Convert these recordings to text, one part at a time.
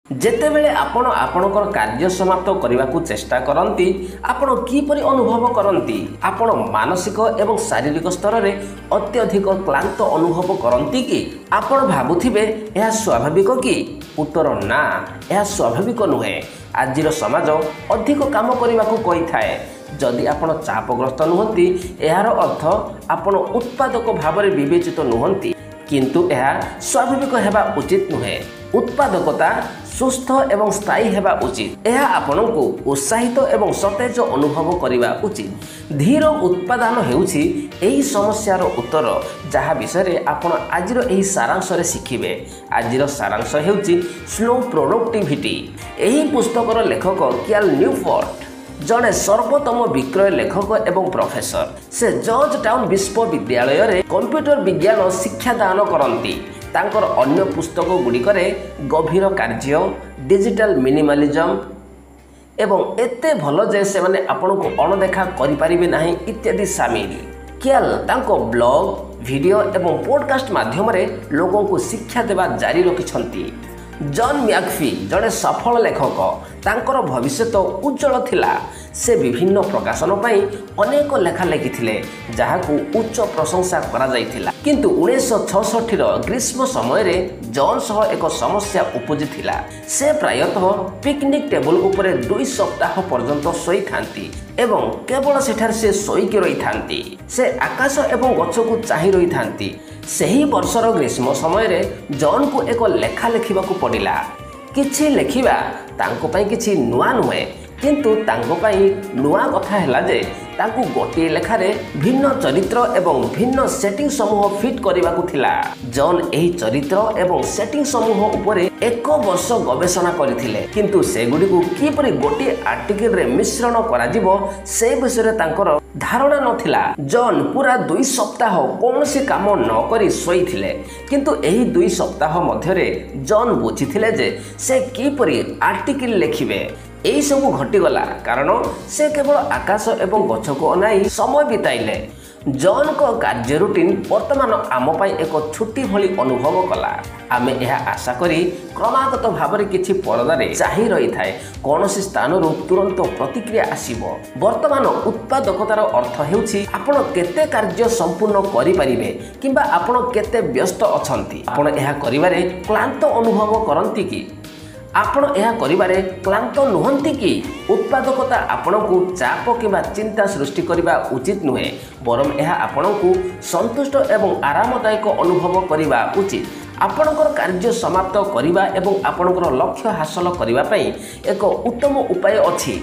ଯେତେବେଳେ ଆପଣ ଆପଣଙ୍କର କାର୍ଯ୍ୟ ସମାପ୍ତ କରିବାକୁ ଚେଷ୍ଟା କରନ୍ତି, ଆପଣ କିପରି ଅନୁଭବ କରନ୍ତି? ଆପଣ ମାନସିକ ଏବଂ ଶାରୀରିକ ସ୍ତରରେ ଅତ୍ୟଧିକ କ୍ଳାନ୍ତ ଅନୁଭବ କରନ୍ତି କି? ଆପଣ ଭାବୁଥିବେ, ଏହା ସ୍ୱାଭାବିକ କି? ଉତ୍ତର ନା, ଏହା ସ୍ୱାଭାବିକ ନୁହେଁ। ଆଜିର ସମାଜ ଅଧିକ କାମ କରିବାକୁ କହିଥାଏ। ଯଦି ଆପଣ ଚାପଗ୍ରସ୍ତ ନୁହନ୍ତି, ଏହାର ଅର୍ଥ ଆପଣ ଉତ୍ପାଦକ ଭାବରେ ବିବେଚିତ ନୁହନ୍ତି। କିନ୍ତୁ ଏହା ସ୍ୱାଭାବିକ ହେବା ଉଚିତ ନୁହେଁ। ଉତ୍ପାଦକତା ସୁସ୍ଥ ଏବଂ ସ୍ଥାୟୀ ହେବା ଉଚିତ। ଏହା ଆପଣଙ୍କୁ ଉତ୍ସାହିତ ଏବଂ ସତେଜ ଅନୁଭବ କରିବା ଉଚିତ। ଧୀର ଉତ୍ପାଦନ ହେଉଛି ଏହି ସମସ୍ୟାର ଉତ୍ତର, ଯାହା ବିଷୟରେ ଆପଣ ଆଜିର ଏହି ସାରାଂଶରେ ଶିଖିବେ। ଆଜିର ସାରାଂଶ ହେଉଛି ସ୍ଲୋ ପ୍ରଡକ୍ଟିଭିଟି। ଏହି ପୁସ୍ତକର ଲେଖକ କ୍ୟାଲ୍ ନ୍ୟୁପୋର୍ଟ ଜଣେ ସର୍ବୋତ୍ତମ ବିକ୍ରୟ ଲେଖକ ଏବଂ ପ୍ରଫେସର। ସେ ଜର୍ଜ ଟାଉନ୍ ବିଶ୍ୱବିଦ୍ୟାଳୟରେ କମ୍ପ୍ୟୁଟର ବିଜ୍ଞାନ ଶିକ୍ଷାଦାନ କରନ୍ତି। ତାଙ୍କର ଅନ୍ୟ ପୁସ୍ତକ ଗୁଡ଼ିକରେ ଗଭୀର କାର୍ଯ୍ୟ, ଡିଜିଟାଲ ମିନିମାଲିଜମ୍ ଏବଂ ଏତେ ଭଲ ଯେ ସେମାନେ ଆପଣଙ୍କୁ ଅଣଦେଖା କରିପାରିବେ ନାହିଁ ଇତ୍ୟାଦି ସାମିଲ। କ୍ୟାଲ୍ ତାଙ୍କ ବ୍ଲଗ୍, ଭିଡ଼ିଓ ଏବଂ ପୋଡକାଷ୍ଟ ମାଧ୍ୟମରେ ଲୋକଙ୍କୁ ଶିକ୍ଷା ଦେବା ଜାରି ରଖିଛନ୍ତି। ଜନ୍ ମ୍ୟାକଫି ଜଣେ ସଫଳ ଲେଖକ। ତାଙ୍କର ଭବିଷ୍ୟତ ଉଜ୍ଜଳ ଥିଲା। ସେ ବିଭିନ୍ନ ପ୍ରକାଶନ ପାଇଁ ଅନେକ ଲେଖା ଲେଖିଥିଲେ, ଯାହାକୁ ଉଚ୍ଚ ପ୍ରଶଂସା କରାଯାଇଥିଲା। କିନ୍ତୁ 1966ର ଗ୍ରୀଷ୍ମ ସମୟରେ ଜନ୍ ସହ ଏକ ସମସ୍ୟା ଉପୁଜିଥିଲା। ସେ ପ୍ରାୟତଃ ପିକନିକ୍ ଟେବୁଲ ଉପରେ 2 ସପ୍ତାହ ପର୍ଯ୍ୟନ୍ତ ଶୋଇଥାନ୍ତି ଏବଂ କେବଳ ସେଠାରେ ସେ ଶୋଇକି ରହିଥାନ୍ତି। ସେ ଆକାଶ ଏବଂ ଗଛକୁ ଚାହିଁ ରହିଥାନ୍ତି। ସେହି ବର୍ଷର ଗ୍ରୀଷ୍ମ ସମୟରେ ଜନ୍କୁ ଏକ ଲେଖା ଲେଖିବାକୁ ପଡ଼ିଲା। କିଛି ଲେଖିବା ତାଙ୍କ ପାଇଁ କିଛି ନୂଆ ନୁହେଁ, କିନ୍ତୁ ତାଙ୍କ ପାଇଁ ନୂଆ କଥା ହେଲା ଯେ ତାଙ୍କୁ ଗୋଟିଏ ଲେଖାରେ ଭିନ୍ନ ଚରିତ୍ର ଏବଂ ଭିନ୍ନ ସେଟିଂ ସମୂହ ଫିଟ୍ କରିବାକୁ ଥିଲା। ଜନ୍ ଏହି ଚରିତ୍ର ଏବଂ ସେଟିଂ ସମୂହ ଉପରେ ଏକ ବର୍ଷ ଗବେଷଣା କରିଥିଲେ, କିନ୍ତୁ ସେଗୁଡ଼ିକୁ କିପରି ଗୋଟିଏ ଆର୍ଟିକିଲରେ ମିଶ୍ରଣ କରାଯିବ ସେ ବିଷୟରେ ତାଙ୍କର ଧାରଣା ନଥିଲା। ଜନ୍ ପୁରା 2 ସପ୍ତାହ କୌଣସି କାମ ନ କରି ଶୋଇଥିଲେ। କିନ୍ତୁ ଏହି 2 ସପ୍ତାହ ମଧ୍ୟରେ ଜନ୍ ବୁଝିଥିଲେ ଯେ ସେ କିପରି ଆର୍ଟିକିଲ ଲେଖିବେ। ଏହିସବୁ ଘଟିଗଲା କାରଣ ସେ କେବଳ ଆକାଶ ଏବଂ ଗଛକୁ ଅନାଇ ସମୟ ବିତାଇଲେ। ଜନ୍ଙ୍କ କାର୍ଯ୍ୟ ରୁଟିନ୍ ବର୍ତ୍ତମାନ ଆମ ପାଇଁ ଏକ ଛୁଟି ଭଳି ଅନୁଭବ କଲା। ଆମେ ଏହା ଆଶା କରି କ୍ରମାଗତ ଭାବରେ କିଛି ପରଦାରେ ଚାହିଁ ରହିଥାଏ, କୌଣସି ସ୍ଥାନରୁ ତୁରନ୍ତ ପ୍ରତିକ୍ରିୟା ଆସିବ। ବର୍ତ୍ତମାନ ଉତ୍ପାଦକତାର ଅର୍ଥ ହେଉଛି ଆପଣ କେତେ କାର୍ଯ୍ୟ ସମ୍ପୂର୍ଣ୍ଣ କରିପାରିବେ କିମ୍ବା ଆପଣ କେତେ ବ୍ୟସ୍ତ ଅଛନ୍ତି। ଆପଣ ଏହା କରିବାରେ କ୍ଳାନ୍ତ ଅନୁଭବ କରନ୍ତି କି? ଆପଣ ଏହା କରିବାରେ କ୍ଳାନ୍ତ ନୁହନ୍ତି କି? ଉତ୍ପାଦକତା ଆପଣଙ୍କୁ ଚାପ କିମ୍ବା ଚିନ୍ତା ସୃଷ୍ଟି କରିବା ଉଚିତ ନୁହେଁ, ବରଂ ଏହା ଆପଣଙ୍କୁ ସନ୍ତୁଷ୍ଟ ଏବଂ ଆରାମଦାୟକ ଅନୁଭବ କରିବା ଉଚିତ। ଆପଣଙ୍କର କାର୍ଯ୍ୟ ସମାପ୍ତ କରିବା ଏବଂ ଆପଣଙ୍କର ଲକ୍ଷ୍ୟ ହାସଲ କରିବା ପାଇଁ ଏକ ଉତ୍ତମ ଉପାୟ ଅଛି,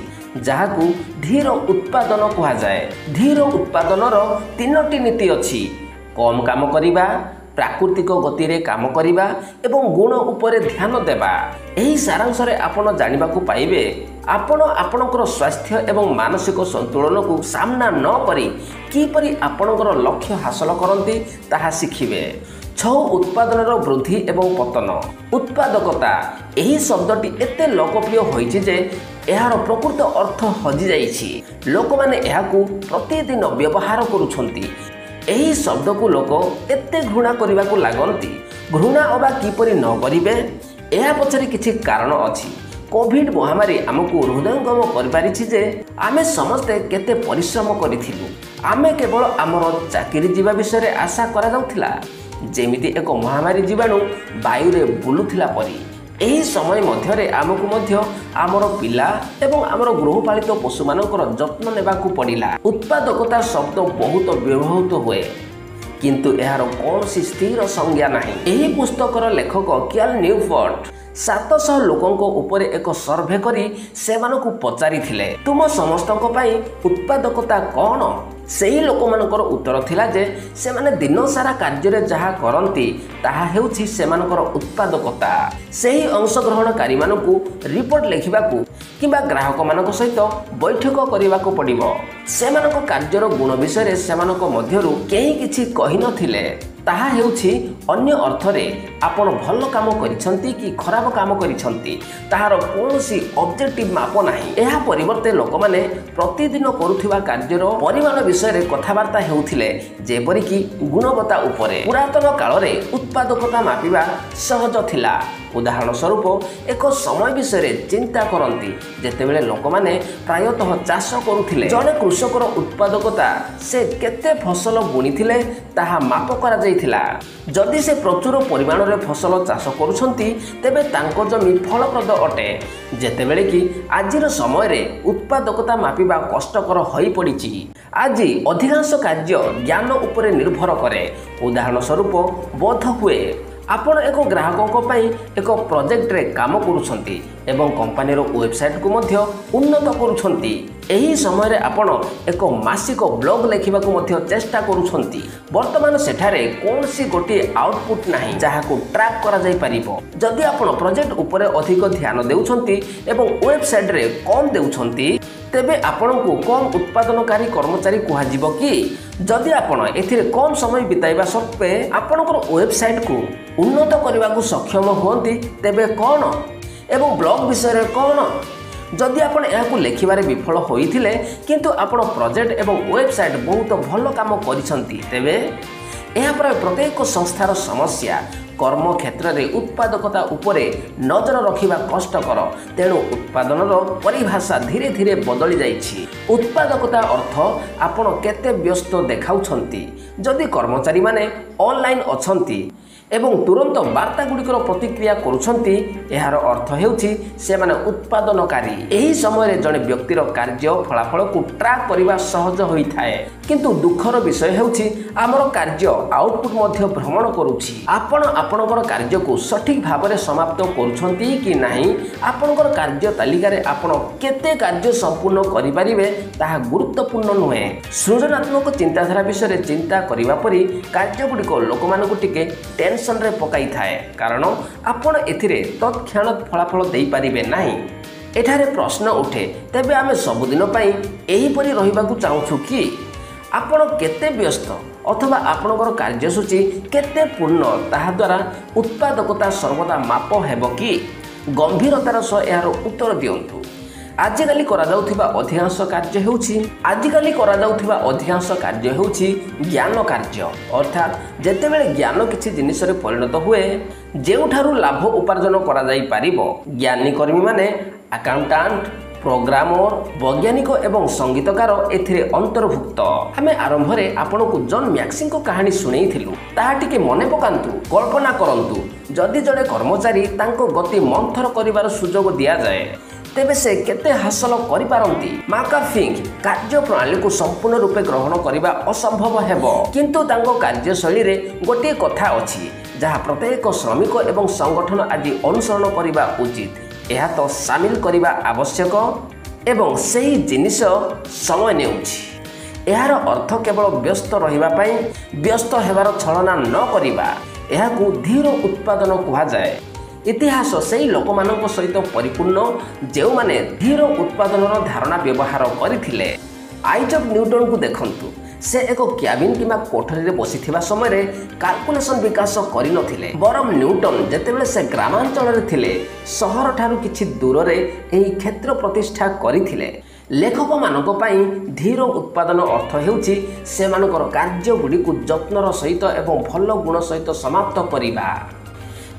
ଯାହାକୁ ଧୀର ଉତ୍ପାଦନ କୁହାଯାଏ। ଧୀର ଉତ୍ପାଦନର 3ଟି ନୀତି ଅଛି: କମ୍ କାମ କରିବା, ପ୍ରାକୃତିକ ଗତିରେ କାମ କରିବା ଏବଂ ଗୁଣ ଉପରେ ଧ୍ୟାନ ଦେବା। ଏହି ସାରାଂଶରେ ଆପଣ ଜାଣିବାକୁ ପାଇବେ, ଆପଣ ଆପଣଙ୍କର ସ୍ୱାସ୍ଥ୍ୟ ଏବଂ ମାନସିକ ସନ୍ତୁଳନକୁ ସାମ୍ନା ନ କରି କିପରି ଆପଣଙ୍କର ଲକ୍ଷ୍ୟ ହାସଲ କରନ୍ତି ତାହା ଶିଖିବେ। ଛଉ ଉତ୍ପାଦନର ବୃଦ୍ଧି ଏବଂ ପତନ। ଉତ୍ପାଦକତା ଏହି ଶବ୍ଦଟି ଏତେ ଲୋକପ୍ରିୟ ହୋଇଛି ଯେ ଏହାର ପ୍ରକୃତ ଅର୍ଥ ହଜିଯାଇଛି। ଲୋକମାନେ ଏହାକୁ ପ୍ରତିଦିନ ବ୍ୟବହାର କରୁଛନ୍ତି। ଏହି ଶବ୍ଦକୁ ଲୋକ ଏତେ ଘୃଣା କରିବାକୁ ଲାଗନ୍ତି। ଘୃଣା ଅବା କିପରି ନ କରିବେ? ଏହା ପଛରେ କିଛି କାରଣ ଅଛି। କୋଭିଡ ମହାମାରୀ ଆମକୁ ହୃଦୟଙ୍ଗମ କରିପାରିଛି ଯେ ଆମେ ସମସ୍ତେ କେତେ ପରିଶ୍ରମ କରିଥିଲୁ। ଆମେ କେବଳ ଆମର ଚାକିରି ଯିବା ବିଷୟରେ ଆଶା କରାଯାଉଥିଲା, ଯେମିତି ଏକ ମହାମାରୀ ଜୀବାଣୁ ବାୟୁରେ ବୁଲୁଥିଲା ପରି। ଏହି ସମୟ ମଧ୍ୟରେ ଆମକୁ ମଧ୍ୟ ଆମର ପିଲା ଏବଂ ଆମର ଗୃହପାଳିତ ପଶୁମାନଙ୍କର ଯତ୍ନ ନେବାକୁ ପଡ଼ିଲା। ଉତ୍ପାଦକତା ଶବ୍ଦ ବହୁତ ବ୍ୟବହୃତ ହୁଏ, କିନ୍ତୁ ଏହାର କୌଣସି ସ୍ଥିର ସଂଜ୍ଞା ନାହିଁ। ଏହି ପୁସ୍ତକର ଲେଖକ କ୍ୟାଲ୍ ନ୍ୟୁପୋର୍ଟ 700 ଲୋକଙ୍କ ଉପରେ ଏକ ସର୍ଭେ କରି ସେମାନଙ୍କୁ ପଚାରିଥିଲେ, ତୁମ ସମସ୍ତଙ୍କ ପାଇଁ ଉତ୍ପାଦକତା କ'ଣ? ସେହି ଲୋକମାନଙ୍କର ଉତ୍ତର ଥିଲା ଯେ ସେମାନେ ଦିନସାରା କାର୍ଯ୍ୟରେ ଯାହା କରନ୍ତି ତାହା ହେଉଛି ସେମାନଙ୍କର ଉତ୍ପାଦକତା। ସେହି ଅଂଶଗ୍ରହଣକାରୀମାନଙ୍କୁ ରିପୋର୍ଟ ଲେଖିବାକୁ କିମ୍ବା ଗ୍ରାହକମାନଙ୍କ ସହିତ ବୈଠକ କରିବାକୁ ପଡ଼ିବ। ସେମାନଙ୍କ କାର୍ଯ୍ୟର ଗୁଣ ବିଷୟରେ ସେମାନଙ୍କ ମଧ୍ୟରୁ କେହି କିଛି କହିନଥିଲେ। ତାହା ହେଉଛି ଅନ୍ୟ ଅର୍ଥରେ ଆପଣ ଭଲ କାମ କରିଛନ୍ତି କି ଖରାପ କାମ କରିଛନ୍ତି ତାହାର କୌଣସି ଅବଜେକ୍ଟିଭ ମାପ ନାହିଁ। ଏହା ପରିବର୍ତ୍ତେ ଲୋକମାନେ ପ୍ରତିଦିନ କରୁଥିବା କାର୍ଯ୍ୟର ପରିମାଣ ବିଷୟରେ କଥାବାର୍ତ୍ତା ହେଉଥିଲେ, ଯେପରିକି ଗୁଣବତ୍ତା ଉପରେ। ପୁରାତନ କାଳରେ ଉତ୍ପାଦକତା ମାପିବା ସହଜ ଥିଲା। ଉଦାହରଣ ସ୍ୱରୂପ, ଏକ ସମୟ ବିଷୟରେ ଚିନ୍ତା କରନ୍ତି ଯେତେବେଳେ ଲୋକମାନେ ପ୍ରାୟତଃ ଚାଷ କରୁଥିଲେ। ଜଣେ କୃଷକର ଉତ୍ପାଦକତା ସେ କେତେ ଫସଲ ବୁଣିଥିଲେ ତାହା ମାପ କରାଯାଇଥିଲା। ଯଦି ସେ ପ୍ରଚୁର ପରିମାଣରେ ଫସଲ ଚାଷ କରୁଛନ୍ତି, ତେବେ ତାଙ୍କ ଜମି ଫଳପ୍ରଦ ଅଟେ। ଯେତେବେଳେ କି ଆଜିର ସମୟରେ ଉତ୍ପାଦକତା ମାପିବା କଷ୍ଟକର ହୋଇପଡ଼ିଛି। ଆଜି ଅଧିକାଂଶ କାର୍ଯ୍ୟ ଜ୍ଞାନ ଉପରେ ନିର୍ଭର କରେ। ଉଦାହରଣ ସ୍ୱରୂପ, ବୋଧ ହୁଏ ଆପଣ ଏକ ଗ୍ରାହକଙ୍କ ପାଇଁ ଏକ ପ୍ରୋଜେକ୍ଟରେ କାମ କରୁଛନ୍ତି ଏବଂ କମ୍ପାନୀର ୱେବସାଇଟ୍କୁ ମଧ୍ୟ ଉନ୍ନତ କରୁଛନ୍ତି। ଏହି ସମୟରେ ଆପଣ ଏକ ମାସିକ ବ୍ଲଗ୍ ଲେଖିବାକୁ ମଧ୍ୟ ଚେଷ୍ଟା କରୁଛନ୍ତି। ବର୍ତ୍ତମାନ ସେଠାରେ କୌଣସି ଗୋଟିଏ ଆଉଟପୁଟ୍ ନାହିଁ ଯାହାକୁ ଟ୍ରାକ୍ କରାଯାଇପାରିବ। ଯଦି ଆପଣ ପ୍ରୋଜେକ୍ଟ ଉପରେ ଅଧିକ ଧ୍ୟାନ ଦେଉଛନ୍ତି ଏବଂ ୱେବସାଇଟ୍ରେ କମ୍ ଦେଉଛନ୍ତି, ତେବେ ଆପଣଙ୍କୁ କମ୍ ଉତ୍ପାଦନକାରୀ କର୍ମଚାରୀ କୁହାଯିବ କି? ଯଦି ଆପଣ ଏଥିରେ କମ୍ ସମୟ ବିତାଇବା ସତ୍ତ୍ୱେ ଆପଣଙ୍କର ୱେବସାଇଟ୍କୁ ଉନ୍ନତ କରିବାକୁ ସକ୍ଷମ ହୁଅନ୍ତି, ତେବେ କ'ଣ? ଏବଂ ବ୍ଲଗ୍ ବିଷୟରେ କ'ଣ? ଯଦି ଆପଣ ଏହାକୁ ଲେଖିବାରେ ବିଫଳ ହୋଇଥିଲେ କିନ୍ତୁ ଆପଣ ପ୍ରୋଜେକ୍ଟ ଏବଂ ୱେବସାଇଟ୍ ବହୁତ ଭଲ କାମ କରିଛନ୍ତି, ତେବେ? ଏହା ପ୍ରାୟ ପ୍ରତ୍ୟେକ ସଂସ୍ଥାର ସମସ୍ୟା। କର୍ମକ୍ଷେତ୍ରରେ ଉତ୍ପାଦକତା ଉପରେ ନଜର ରଖିବା କଷ୍ଟକର, ତେଣୁ ଉତ୍ପାଦନର ପରିଭାଷା ଧୀରେ ଧୀରେ ବଦଳି ଯାଇଛି। ଉତ୍ପାଦକତା ଅର୍ଥ ଆପଣ କେତେ ବ୍ୟସ୍ତ ଦେଖାଉଛନ୍ତି। ଯଦି କର୍ମଚାରୀମାନେ ଅନଲାଇନ୍ ଅଛନ୍ତି ଏବଂ ତୁରନ୍ତ ବାର୍ତ୍ତା ଗୁଡ଼ିକର ପ୍ରତିକ୍ରିୟା କରୁଛନ୍ତି, ଏହାର ଅର୍ଥ ହେଉଛି ସେମାନେ ଉତ୍ପାଦନକାରୀ। ଏହି ସମୟରେ ଜଣେ ବ୍ୟକ୍ତିର କାର୍ଯ୍ୟ ଫଳାଫଳକୁ ଟ୍ରାକ୍ କରିବା ସହଜ ହୋଇଥାଏ। କିନ୍ତୁ ଦୁଃଖର ବିଷୟ ହେଉଛି ଆମର କାର୍ଯ୍ୟ ଆଉଟପୁଟ୍ ମଧ୍ୟ ଭ୍ରମଣ କରୁଛି। ଆପଣ ଆପଣଙ୍କର କାର୍ଯ୍ୟକୁ ସଠିକ୍ ଭାବରେ ସମାପ୍ତ କରୁଛନ୍ତି କି ନାହିଁ, ଆପଣଙ୍କର କାର୍ଯ୍ୟ ତାଲିକାରେ ଆପଣ କେତେ କାର୍ଯ୍ୟ ସମ୍ପୂର୍ଣ୍ଣ କରିପାରିବେ ତାହା ଗୁରୁତ୍ୱପୂର୍ଣ୍ଣ ନୁହେଁ। ସୃଜନାତ୍ମକ ଚିନ୍ତାଧାରା ବିଷୟରେ ଚିନ୍ତା କରିବା ପରି କାର୍ଯ୍ୟଗୁଡ଼ିକ ଲୋକମାନଙ୍କୁ ଟିକେ ଟେନସନରେ ପକାଇଥାଏ, କାରଣ ଆପଣ ଏଥିରେ ତତ୍କ୍ଷଣାତ୍ ଫଳାଫଳ ଦେଇପାରିବେ ନାହିଁ। ଏଠାରେ ପ୍ରଶ୍ନ ଉଠେ, ତେବେ ଆମେ ସବୁଦିନ ପାଇଁ ଏହିପରି ରହିବାକୁ ଚାହୁଁଛୁ କି? ଆପଣ କେତେ ବ୍ୟସ୍ତ ଅଥବା ଆପଣଙ୍କର କାର୍ଯ୍ୟସୂଚୀ କେତେ ପୂର୍ଣ୍ଣ ତାହା ଦ୍ୱାରା ଉତ୍ପାଦକତା ସର୍ବଦା ମାପ ହେବ କି? ଗମ୍ଭୀରତାର ସହ ଏହାର ଉତ୍ତର ଦିଅନ୍ତୁ। ଆଜିକାଲି କରାଯାଉଥିବା ଅଧିକାଂଶ କାର୍ଯ୍ୟ ହେଉଛି ଆଜିକାଲି କରାଯାଉଥିବା ଅଧିକାଂଶ କାର୍ଯ୍ୟ ହେଉଛି ଜ୍ଞାନ କାର୍ଯ୍ୟ, ଅର୍ଥାତ୍ ଯେତେବେଳେ ଜ୍ଞାନ କିଛି ଜିନିଷରେ ପରିଣତ ହୁଏ ଯେଉଁଠାରୁ ଲାଭ ଉପାର୍ଜନ କରାଯାଇପାରିବ। ଜ୍ଞାନୀ କର୍ମୀମାନେ ଆକାଉଣ୍ଟାଣ୍ଟ, ପ୍ରୋଗ୍ରାମର, ବୈଜ୍ଞାନିକ ଏବଂ ସଙ୍ଗୀତକାର ଏଥିରେ ଅନ୍ତର୍ଭୁକ୍ତ। ଆମେ ଆରମ୍ଭରେ ଆପଣଙ୍କୁ ଜନ୍ ମ୍ୟାକ୍ସିଙ୍କ କାହାଣୀ ଶୁଣେଇଥିଲୁ, ତାହା ଟିକେ ମନେ ପକାନ୍ତୁ। କଳ୍ପନା କରନ୍ତୁ, ଯଦି ଜଣେ କର୍ମଚାରୀ ତାଙ୍କ ଗତି ମନ୍ଥର କରିବାର ସୁଯୋଗ ଦିଆଯାଏ, ତେବେ ସେ କେତେ ହାସଲ କରିପାରନ୍ତି? ମାକାଫିଙ୍କ କାର୍ଯ୍ୟ ପ୍ରଣାଳୀକୁ ସମ୍ପୂର୍ଣ୍ଣ ରୂପେ ଗ୍ରହଣ କରିବା ଅସମ୍ଭବ ହେବ, କିନ୍ତୁ ତାଙ୍କ କାର୍ଯ୍ୟଶୈଳୀରେ ଗୋଟିଏ କଥା ଅଛି ଯାହା ପ୍ରତ୍ୟେକ ଶ୍ରମିକ ଏବଂ ସଂଗଠନ ଆଜି ଅନୁସରଣ କରିବା ଉଚିତ। ଏହା ତ ସାମିଲ କରିବା ଆବଶ୍ୟକ ଏବଂ ସେହି ଜିନିଷ ସମୟ ନେଉଛି। ଏହାର ଅର୍ଥ କେବଳ ବ୍ୟସ୍ତ ରହିବା ପାଇଁ ବ୍ୟସ୍ତ ହେବାର ଛଳନା ନ କରିବା। ଏହାକୁ ଧୀର ଉତ୍ପାଦନ କୁହାଯାଏ। ଇତିହାସ ସେହି ଲୋକମାନଙ୍କ ସହିତ ପରିପୂର୍ଣ୍ଣ ଯେଉଁମାନେ ଧୀର ଉତ୍ପାଦନର ଧାରଣା ବ୍ୟବହାର କରିଥିଲେ। ଆଇଜକ୍ ନ୍ୟୁଟନକୁ ଦେଖନ୍ତୁ। ସେ ଏକ କ୍ୟାବିନ୍ କିମ୍ବା କୋଠରୀରେ ବସିଥିବା ସମୟରେ କାଲକୁଲେସନ୍ ବିକାଶ କରିନଥିଲେ, ବରଂ ନ୍ୟୁଟନ ଯେତେବେଳେ ସେ ଗ୍ରାମାଞ୍ଚଳରେ ଥିଲେ, ସହରଠାରୁ କିଛି ଦୂରରେ ଏହି କ୍ଷେତ୍ର ପ୍ରତିଷ୍ଠା କରିଥିଲେ। ଲେଖକମାନଙ୍କ ପାଇଁ ଧୀର ଉତ୍ପାଦନ ଅର୍ଥ ହେଉଛି ସେମାନଙ୍କର କାର୍ଯ୍ୟଗୁଡ଼ିକୁ ଯତ୍ନର ସହିତ ଏବଂ ଭଲ ଗୁଣ ସହିତ ସମାପ୍ତ କରିବା।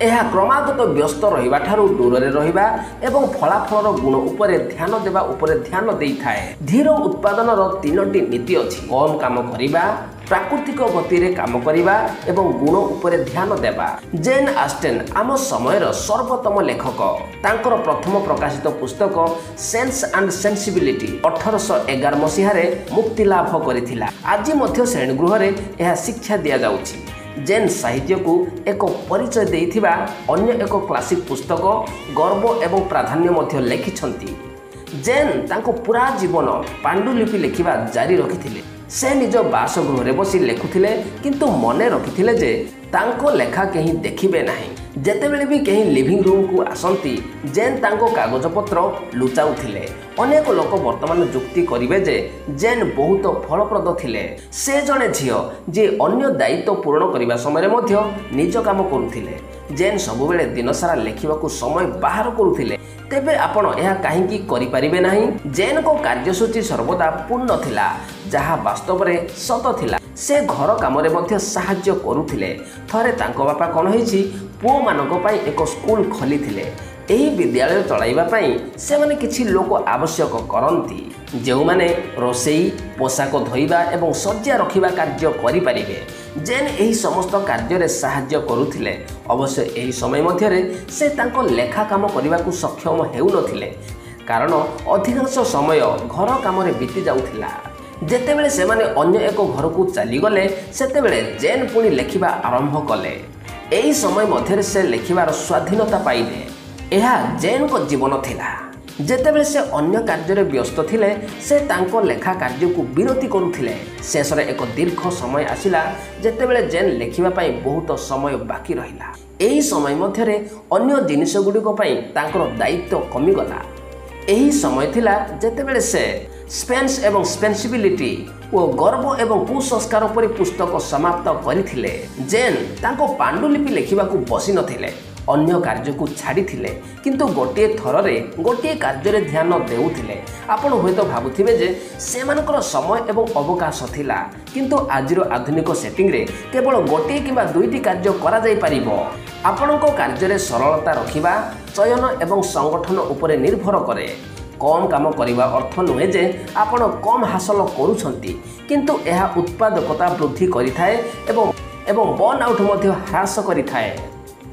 ଏହା କ୍ରମାଗତ ବ୍ୟସ୍ତ ରହିବା ଠାରୁ ଦୂରରେ ରହିବା ଏବଂ ଫଳାଫଳର ଗୁଣ ଉପରେ ଧ୍ୟାନ ଦେବା ଉପରେ ଧ୍ୟାନ ଦେଇଥାଏ। ଧୀର ଉତ୍ପାଦନର ତିନୋଟି ନୀତି ଅଛି: କମ୍ କାମ କରିବା, ପ୍ରାକୃତିକ ଗତିରେ କାମ କରିବା ଏବଂ ଗୁଣ ଉପରେ ଧ୍ୟାନ ଦେବା। ଜେନ୍ ଆଷ୍ଟେନ୍ ଆମ ସମୟର ସର୍ବୋତ୍ତମ ଲେଖକ। ତାଙ୍କର ପ୍ରଥମ ପ୍ରକାଶିତ ପୁସ୍ତକ ସେନ୍ସ ଆଣ୍ଡ ସେନ୍ସିବିଲିଟି 1811 ମସିହାରେ ମୁକ୍ତିଲାଭ କରିଥିଲା। ଆଜି ମଧ୍ୟ ଶ୍ରେଣୀଗୃହରେ ଏହା ଶିକ୍ଷା ଦିଆଯାଉଛି। ଜେନ୍ ସାହିତ୍ୟକୁ ଏକ ପରିଚୟ ଦେଇଥିବା ଅନ୍ୟ ଏକ କ୍ଲାସିକ୍ ପୁସ୍ତକ ଗର୍ବ ଏବଂ ପ୍ରାଧାନ୍ୟ ମଧ୍ୟ ଲେଖିଛନ୍ତି। ଜେନ୍ ତାଙ୍କ ପୁରା ଜୀବନ ପାଣ୍ଡୁଲିପି ଲେଖିବା ଜାରି ରଖିଥିଲେ। ସେ ନିଜ ବାସଗୃହରେ ବସି ଲେଖୁଥିଲେ, କିନ୍ତୁ ମନେ ରଖିଥିଲେ ଯେ ତାଙ୍କ ଲେଖା କେହି ଦେଖିବେ ନାହିଁ। ଯେତେବେଳେ ବି କେହି ଲିଭିଂ ରୁମ୍କୁ ଆସନ୍ତି, ଜେନ୍ ତାଙ୍କ କାଗଜପତ୍ର ଲୁଚାଉଥିଲେ। ଅନେକ ଲୋକ ବର୍ତ୍ତମାନ ଯୁକ୍ତି କରିବେ ଯେ ଜେନ୍ ବହୁତ ଫଳପ୍ରଦ ଥିଲେ। ସେ ଜଣେ ଝିଅ ଯିଏ ଅନ୍ୟ ଦାୟିତ୍ୱ ପୂରଣ କରିବା ସମୟରେ ମଧ୍ୟ ନିଜ କାମ କରୁଥିଲେ। ଜେନ୍ ସବୁବେଳେ ଦିନସାରା ଲେଖିବାକୁ ସମୟ ବାହାର କରୁଥିଲେ। ତେବେ ଆପଣ ଏହା କାହିଁକି କରିପାରିବେ ନାହିଁ? ଜେନ୍ଙ୍କ କାର୍ଯ୍ୟସୂଚୀ ସର୍ବଦା ପୂର୍ଣ୍ଣ ଥିଲା, ଯାହା ବାସ୍ତବରେ ସତ ଥିଲା। ସେ ଘର କାମରେ ମଧ୍ୟ ସାହାଯ୍ୟ କରୁଥିଲେ। ଥରେ ତାଙ୍କ ବାପା କ'ଣ ହେଇଛି, ପୁଅମାନଙ୍କ ପାଇଁ ଏକ ସ୍କୁଲ ଖୋଲିଥିଲେ। ଏହି ବିଦ୍ୟାଳୟ ଚଳାଇବା ପାଇଁ ସେମାନେ କିଛି ଲୋକ ଆବଶ୍ୟକ କରନ୍ତି, ଯେଉଁମାନେ ରୋଷେଇ, ପୋଷାକ ଧୋଇବା ଏବଂ ଶଯ୍ୟା ରଖିବା କାର୍ଯ୍ୟ କରିପାରିବେ। ଜେନ୍ ଏହି ସମସ୍ତ କାର୍ଯ୍ୟରେ ସାହାଯ୍ୟ କରୁଥିଲେ। ଅବଶ୍ୟ ଏହି ସମୟ ମଧ୍ୟରେ ସେ ତାଙ୍କ ଲେଖା କାମ କରିବାକୁ ସକ୍ଷମ ହେଉନଥିଲେ, କାରଣ ଅଧିକାଂଶ ସମୟ ଘର କାମରେ ବିତି ଯାଉଥିଲା। ଯେତେବେଳେ ସେମାନେ ଅନ୍ୟ ଏକ ଘରକୁ ଚାଲିଗଲେ, ସେତେବେଳେ ଜେନ୍ ପୁଣି ଲେଖିବା ଆରମ୍ଭ କଲେ। ଏହି ସମୟ ମଧ୍ୟରେ ସେ ଲେଖିବାର ସ୍ୱାଧୀନତା ପାଇଲେ। ଏହା ଜେନ୍ଙ୍କ ଜୀବନ ଥିଲା। ଯେତେବେଳେ ସେ ଅନ୍ୟ କାର୍ଯ୍ୟରେ ବ୍ୟସ୍ତ ଥିଲେ, ସେ ତାଙ୍କ ଲେଖା କାର୍ଯ୍ୟକୁ ବିରତି କରୁଥିଲେ। ଶେଷରେ ଏକ ଦୀର୍ଘ ସମୟ ଆସିଲା ଯେତେବେଳେ ଜେନ୍ ଲେଖିବା ପାଇଁ ବହୁତ ସମୟ ବାକି ରହିଲା। ଏହି ସମୟ ମଧ୍ୟରେ ଅନ୍ୟ ଜିନିଷଗୁଡ଼ିକ ପାଇଁ ତାଙ୍କର ଦାୟିତ୍ୱ କମିଗଲା। ଏହି ସମୟ ଥିଲା ଯେତେବେଳେ ସେ ସ୍ପେନ୍ସ ଏବଂ ସ୍ପେନ୍ସିବିଲିଟି ଓ ଗର୍ବ ଏବଂ କୁସଂସ୍କାର ପରି ପୁସ୍ତକ ସମାପ୍ତ କରିଥିଲେ। ଜେନ୍ ତାଙ୍କ ପାଣ୍ଡୁଲିପି ଲେଖିବାକୁ ବସିନଥିଲେ, ଅନ୍ୟ କାର୍ଯ୍ୟକୁ ଛାଡ଼ିଥିଲେ, କିନ୍ତୁ ଗୋଟିଏ ଥରରେ ଗୋଟିଏ କାର୍ଯ୍ୟରେ ଧ୍ୟାନ ଦେଉଥିଲେ। ଆପଣ ହୁଏତ ଭାବୁଥିବେ ଯେ ସେମାନଙ୍କର ସମୟ ଏବଂ ଅବକାଶ ଥିଲା, କିନ୍ତୁ ଆଜିର ଆଧୁନିକ ସେଟିଂରେ କେବଳ ଗୋଟିଏ କିମ୍ବା ଦୁଇଟି କାର୍ଯ୍ୟ କରାଯାଇପାରିବ। ଆପଣଙ୍କ କାର୍ଯ୍ୟରେ ସରଳତା ରଖିବା ଚୟନ ଏବଂ ସଂଗଠନ ଉପରେ ନିର୍ଭର କରେ। କମ୍ କାମ କରିବା ଅର୍ଥ ନୁହେଁ ଯେ ଆପଣ କମ୍ ହାସଲ କରୁଛନ୍ତି, କିନ୍ତୁ ଏହା ଉତ୍ପାଦକତା ବୃଦ୍ଧି କରିଥାଏ ଏବଂ ବର୍ନ ଆଉଟ୍ ମଧ୍ୟ ହ୍ରାସ କରିଥାଏ।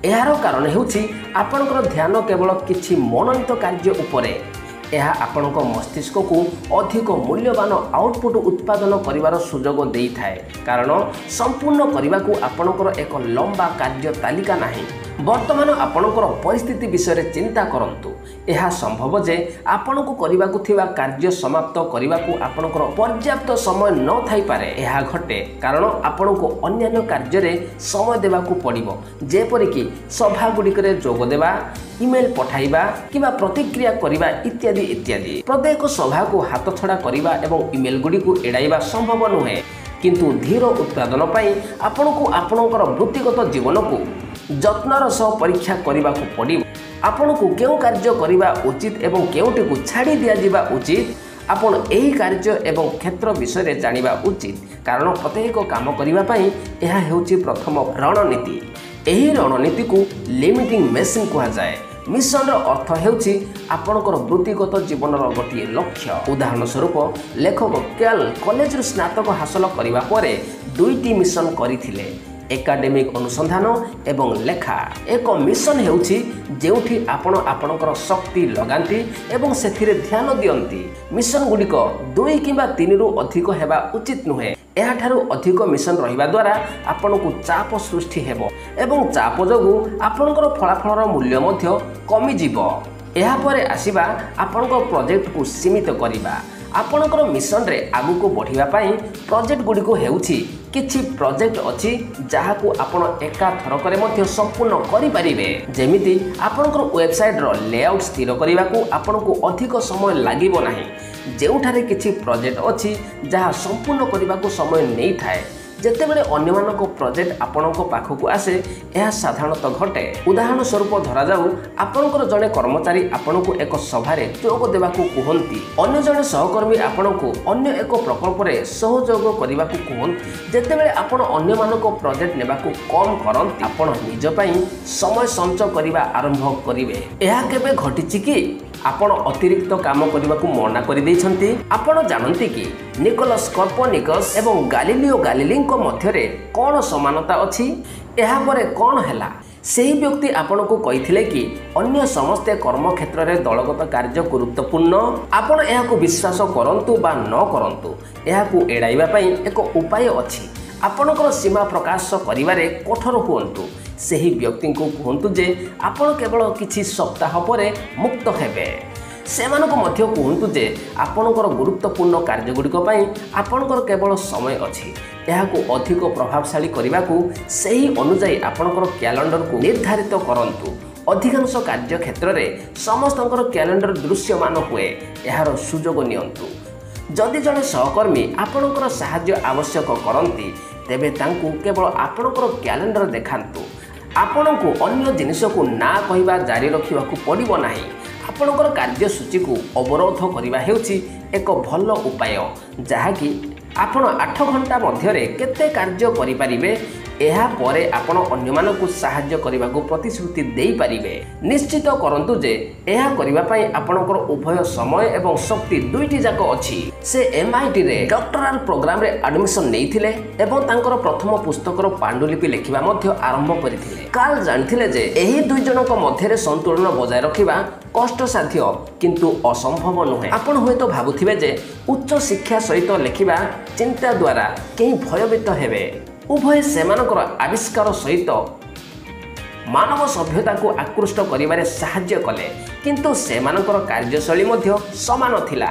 ଏହାର କାରଣ ହେଉଛି ଆପଣଙ୍କର ଧ୍ୟାନ କେବଳ କିଛି ମନୋନୀତ କାର୍ଯ୍ୟ ଉପରେ। ଏହା ଆପଣଙ୍କ ମସ୍ତିଷ୍କକୁ ଅଧିକ ମୂଲ୍ୟବାନ ଆଉଟପୁଟ୍ ଉତ୍ପାଦନ କରିବାର ସୁଯୋଗ ଦେଇଥାଏ, କାରଣ ସମ୍ପୂର୍ଣ୍ଣ କରିବାକୁ ଆପଣଙ୍କର ଏକ ଲମ୍ବା କାର୍ଯ୍ୟ ତାଲିକା ନାହିଁ। ବର୍ତ୍ତମାନ ଆପଣଙ୍କର ପରିସ୍ଥିତି ବିଷୟରେ ଚିନ୍ତା କରନ୍ତୁ। ଏହା ସମ୍ଭବ ଯେ ଆପଣଙ୍କୁ କରିବାକୁ ଥିବା କାର୍ଯ୍ୟ ସମାପ୍ତ କରିବାକୁ ଆପଣଙ୍କର ପର୍ଯ୍ୟାପ୍ତ ସମୟ ନଥାଇପାରେ। ଏହା ଘଟେ କାରଣ ଆପଣଙ୍କୁ ଅନ୍ୟାନ୍ୟ କାର୍ଯ୍ୟରେ ସମୟ ଦେବାକୁ ପଡ଼ିବ, ଯେପରିକି ସଭାଗୁଡ଼ିକରେ ଯୋଗ ଦେବା, ଇମେଲ୍ ପଠାଇବା କିମ୍ବା ପ୍ରତିକ୍ରିୟା କରିବା ଇତ୍ୟାଦି ଇତ୍ୟାଦି। ପ୍ରତ୍ୟେକ ସଭାକୁ ହାତଛଡ଼ା କରିବା ଏବଂ ଇମେଲ୍ ଗୁଡ଼ିକୁ ଏଡ଼ାଇବା ସମ୍ଭବ ନୁହେଁ, କିନ୍ତୁ ଧୀର ଉତ୍ପାଦନ ପାଇଁ ଆପଣଙ୍କୁ ଆପଣଙ୍କର ବୃତ୍ତିଗତ ଜୀବନକୁ ଯତ୍ନର ସହ ପରୀକ୍ଷା କରିବାକୁ ପଡ଼ିବ। ଆପଣଙ୍କୁ କେଉଁ କାର୍ଯ୍ୟ କରିବା ଉଚିତ ଏବଂ କେଉଁଟିକୁ ଛାଡ଼ି ଦିଆଯିବା ଉଚିତ, ଆପଣ ଏହି କାର୍ଯ୍ୟ ଏବଂ କ୍ଷେତ୍ର ବିଷୟରେ ଜାଣିବା ଉଚିତ, କାରଣ ପ୍ରତ୍ୟେକ କାମ କରିବା ପାଇଁ ଏହା ହେଉଛି ପ୍ରଥମ ରଣନୀତି। ଏହି ରଣନୀତିକୁ ଲିମିଟିଂ ମେସିନ୍ କୁହାଯାଏ। ମିଶନର ଅର୍ଥ ହେଉଛି ଆପଣଙ୍କର ବୃତ୍ତିଗତ ଜୀବନର ଗୋଟିଏ ଲକ୍ଷ୍ୟ। ଉଦାହରଣ ସ୍ୱରୂପ, ଲେଖକ କ୍ୟାଲ୍ କଲେଜରୁ ସ୍ନାତକ ହାସଲ କରିବା ପରେ ଦୁଇଟି ମିଶନ କରିଥିଲେ, ଏକାଡେମିକ୍ ଅନୁସନ୍ଧାନ ଏବଂ ଲେଖା। ଏକ ମିଶନ ହେଉଛି ଯେଉଁଠି ଆପଣ ଆପଣଙ୍କର ଶକ୍ତି ଲଗାନ୍ତି ଏବଂ ସେଥିରେ ଧ୍ୟାନ ଦିଅନ୍ତି। ମିଶନ ଗୁଡ଼ିକ 2 କିମ୍ବା 3ରୁ ଅଧିକ ହେବା ଉଚିତ ନୁହେଁ। ଏହାଠାରୁ ଅଧିକ ମିଶନ ରହିବା ଦ୍ୱାରା ଆପଣଙ୍କୁ ଚାପ ସୃଷ୍ଟି ହେବ ଏବଂ ଚାପ ଯୋଗୁଁ ଆପଣଙ୍କର ଫଳାଫଳର ମୂଲ୍ୟ ମଧ୍ୟ କମିଯିବ। ଏହାପରେ ଆସିବା ଆପଣଙ୍କ ପ୍ରୋଜେକ୍ଟକୁ ସୀମିତ କରିବା। ଆପଣଙ୍କର ମିଶନରେ ଆଗକୁ ବଢ଼ିବା ପାଇଁ ପ୍ରୋଜେକ୍ଟ ଗୁଡ଼ିକ ହେଉଛି କିଛି ପ୍ରୋଜେକ୍ଟ ଅଛି ଯାହାକୁ ଆପଣ ଏକା ଥରକରେ ମଧ୍ୟ ସମ୍ପୂର୍ଣ୍ଣ କରିପାରିବେ। ଯେମିତି ଆପଣଙ୍କର ୱେବସାଇଟ୍ର ଲେଆଉଟ୍ ସ୍ଥିର କରିବାକୁ ଆପଣଙ୍କୁ ଅଧିକ ସମୟ ଲାଗିବ ନାହିଁ। ଯେଉଁଠାରେ କିଛି ପ୍ରୋଜେକ୍ଟ ଅଛି ଯାହା ସମ୍ପୂର୍ଣ୍ଣ କରିବାକୁ ସମୟ ନେଇଥାଏ, ଯେତେବେଳେ ଅନ୍ୟମାନଙ୍କ ପ୍ରୋଜେକ୍ଟ ଆପଣଙ୍କ ପାଖକୁ ଆସେ, ଏହା ସାଧାରଣତଃ ଘଟେ। ଉଦାହରଣ ସ୍ୱରୂପ ଧରାଯାଉ ଆପଣଙ୍କର ଜଣେ କର୍ମଚାରୀ ଆପଣଙ୍କୁ ଏକ ସଭାରେ ଯୋଗ ଦେବାକୁ କୁହନ୍ତି, ଅନ୍ୟ ଜଣେ ସହକର୍ମୀ ଆପଣଙ୍କୁ ଅନ୍ୟ ଏକ ପ୍ରକଳ୍ପରେ ସହଯୋଗ କରିବାକୁ କୁହନ୍ତି। ଯେତେବେଳେ ଆପଣ ଅନ୍ୟମାନଙ୍କ ପ୍ରୋଜେକ୍ଟ ନେବାକୁ କମ୍ କରନ୍ତି, ଆପଣ ନିଜ ପାଇଁ ସମୟ ସଞ୍ଚୟ କରିବା ଆରମ୍ଭ କରିବେ। ଏହା କେବେ ଘଟିଛି କି ଆପଣ ଅତିରିକ୍ତ କାମ କରିବାକୁ ମନା କରିଦେଇଛନ୍ତି? ଆପଣ ଜାଣନ୍ତି କି ନିକୋଲସ୍ କର୍ପନିକସ୍ ଏବଂ ଗାଲିଲିଓ ଗାଲିଲିଙ୍କ ମଧ୍ୟରେ କ'ଣ ସମାନତା ଅଛି? ଏହାପରେ କ'ଣ ହେଲା? ସେହି ବ୍ୟକ୍ତି ଆପଣଙ୍କୁ କହିଥିଲେ କି ଅନ୍ୟ ସମସ୍ତେ କର୍ମକ୍ଷେତ୍ରରେ ଦଳଗତ କାର୍ଯ୍ୟ ଗୁରୁତ୍ୱପୂର୍ଣ୍ଣ। ଆପଣ ଏହାକୁ ବିଶ୍ୱାସ କରନ୍ତୁ ବା ନ କରନ୍ତୁ, ଏହାକୁ ଏଡ଼ାଇବା ପାଇଁ ଏକ ଉପାୟ ଅଛି। ଆପଣଙ୍କର ସୀମା ପ୍ରକାଶ କରିବାରେ କଠୋର ହୁଅନ୍ତୁ। ସେହି ବ୍ୟକ୍ତିଙ୍କୁ କୁହନ୍ତୁ ଯେ ଆପଣ କେବଳ କିଛି ସପ୍ତାହ ପରେ ମୁକ୍ତ ହେବେ। ସେମାନଙ୍କୁ ମଧ୍ୟ କୁହନ୍ତୁ ଯେ ଆପଣଙ୍କର ଗୁରୁତ୍ୱପୂର୍ଣ୍ଣ କାର୍ଯ୍ୟଗୁଡ଼ିକ ପାଇଁ ଆପଣଙ୍କର କେବଳ ସମୟ ଅଛି। ଏହାକୁ ଅଧିକ ପ୍ରଭାବଶାଳୀ କରିବାକୁ ସେହି ଅନୁଯାୟୀ ଆପଣଙ୍କର କ୍ୟାଲେଣ୍ଡରକୁ ନିର୍ଦ୍ଧାରିତ କରନ୍ତୁ। ଅଧିକାଂଶ କାର୍ଯ୍ୟକ୍ଷେତ୍ରରେ ସମସ୍ତଙ୍କର କ୍ୟାଲେଣ୍ଡର ଦୃଶ୍ୟମାନ ହୁଏ, ଏହାର ସୁଯୋଗ ନିଅନ୍ତୁ। ଯଦି ଜଣେ ସହକର୍ମୀ ଆପଣଙ୍କର ସାହାଯ୍ୟ ଆବଶ୍ୟକ କରନ୍ତି, ତେବେ ତାଙ୍କୁ କେବଳ ଆପଣଙ୍କର କ୍ୟାଲେଣ୍ଡର ଦେଖାନ୍ତୁ। ଆପଣଙ୍କୁ ଅନ୍ୟ ଜିନିଷକୁ ନା କହିବା ଜାରି ରଖିବାକୁ ପଡ଼ିବ ନାହିଁ। ଆପଣଙ୍କର କାର୍ଯ୍ୟସୂଚୀକୁ ଅବରୋଧ କରିବା ହେଉଛି ଏକ ଭଲ ଉପାୟ, ଯାହାକି ଆପଣ 8 ଘଣ୍ଟା ମଧ୍ୟରେ କେତେ କାର୍ଯ୍ୟ କରିପାରିବେ, ଏହାପରେ ଆପଣ ଅନ୍ୟମାନଙ୍କୁ ସାହାଯ୍ୟ କରିବାକୁ ପ୍ରତିଶ୍ରୁତି ଦେଇପାରିବେ। ନିଶ୍ଚିତ କରନ୍ତୁ ଯେ ଏହା କରିବା ପାଇଁ ଆପଣଙ୍କର ଉଭୟ ସମୟ ଏବଂ ଶକ୍ତି ଦୁଇଟି ଯାକ ଅଛି। ସେ ଏମ୍ଆଇଟିରେ ଡକ୍ଟରାଲ ପ୍ରୋଗ୍ରାମରେ ଆଡମିସନ ନେଇଥିଲେ ଏବଂ ତାଙ୍କର ପ୍ରଥମ ପୁସ୍ତକର ପାଣ୍ଡୁଲିପି ଲେଖିବା ମଧ୍ୟ ଆରମ୍ଭ କରିଥିଲେ। କାର୍ଲ ଜାଣିଥିଲେ ଯେ ଏହି ଦୁଇ ଜଣଙ୍କ ମଧ୍ୟରେ ସନ୍ତୁଳନ ବଜାୟ ରଖିବା କଷ୍ଟସାଧ୍ୟ, କିନ୍ତୁ ଅସମ୍ଭବ ନୁହେଁ। ଆପଣ ହୁଏତ ଭାବୁଥିବେ ଯେ ଉଚ୍ଚ ଶିକ୍ଷା ସହିତ ଲେଖିବା ଚିନ୍ତା ଦ୍ୱାରା କେହି ଭୟଭୀତ ହେବେ। ଉଭୟ ସେମାନଙ୍କର ଆବିଷ୍କାର ସହିତ ମାନବ ସଭ୍ୟତାକୁ ଆକୃଷ୍ଟ କରିବାରେ ସାହାଯ୍ୟ କଲେ, କିନ୍ତୁ ସେମାନଙ୍କର କାର୍ଯ୍ୟଶୈଳୀ ମଧ୍ୟ ସମାନ ଥିଲା।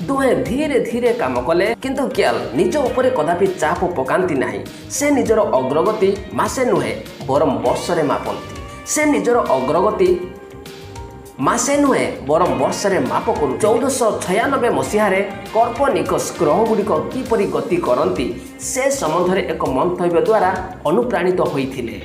ଦୁହେଁ ଧୀରେ ଧୀରେ କାମ କଲେ, କିନ୍ତୁ କ୍ୟାଲ ନିଜ ଉପରେ କଦାପି ଚାପ ପକାନ୍ତି ନାହିଁ। ସେ ନିଜର ଅଗ୍ରଗତି ମାସେ ନୁହେଁ ବରଂ ବର୍ଷରେ ମାପନ୍ତି। ସେ ନିଜର ଅଗ୍ରଗତି ମାସେ ନୁହେଁ ବରଂ ବର୍ଷରେ ମାପ କରୁ। 1496 ମସିହାରେ କର୍ପନିକସ୍ ଗ୍ରହଗୁଡ଼ିକ କିପରି ଗତି କରନ୍ତି ସେ ସମ୍ବନ୍ଧରେ ଏକ ମନ୍ତବ୍ୟ ଦ୍ୱାରା ଅନୁପ୍ରାଣିତ ହୋଇଥିଲେ।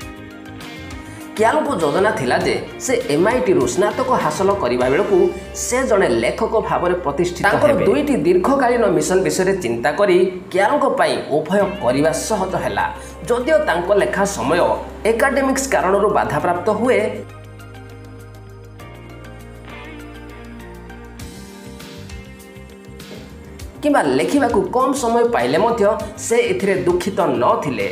କ୍ୟାଲଙ୍କ ଯୋଜନା ଥିଲା ଯେ ସେ ଏମ୍ଆଇଟିରୁ ସ୍ନାତକ ହାସଲ କରିବା ବେଳକୁ ସେ ଜଣେ ଲେଖକ ଭାବରେ ପ୍ରତିଷ୍ଠିତ ତାଙ୍କର ହେବେ। ଦୁଇଟି ଦୀର୍ଘକାଳୀନ ମିଶନ ବିଷୟରେ ଚିନ୍ତା କରି କ୍ୟାଲଙ୍କ ପାଇଁ ଉଭୟ କରିବା ସହଜ ହେଲା। ଯଦିଓ ତାଙ୍କ ଲେଖା ସମୟ ଏକାଡେମିକ୍ସ କାରଣରୁ ବାଧାପ୍ରାପ୍ତ ହୁଏ କିମ୍ବା ଲେଖିବାକୁ କମ୍ ସମୟ ପାଇଲେ ମଧ୍ୟ ସେ ଏଥିରେ ଦୁଃଖିତ ନଥିଲେ।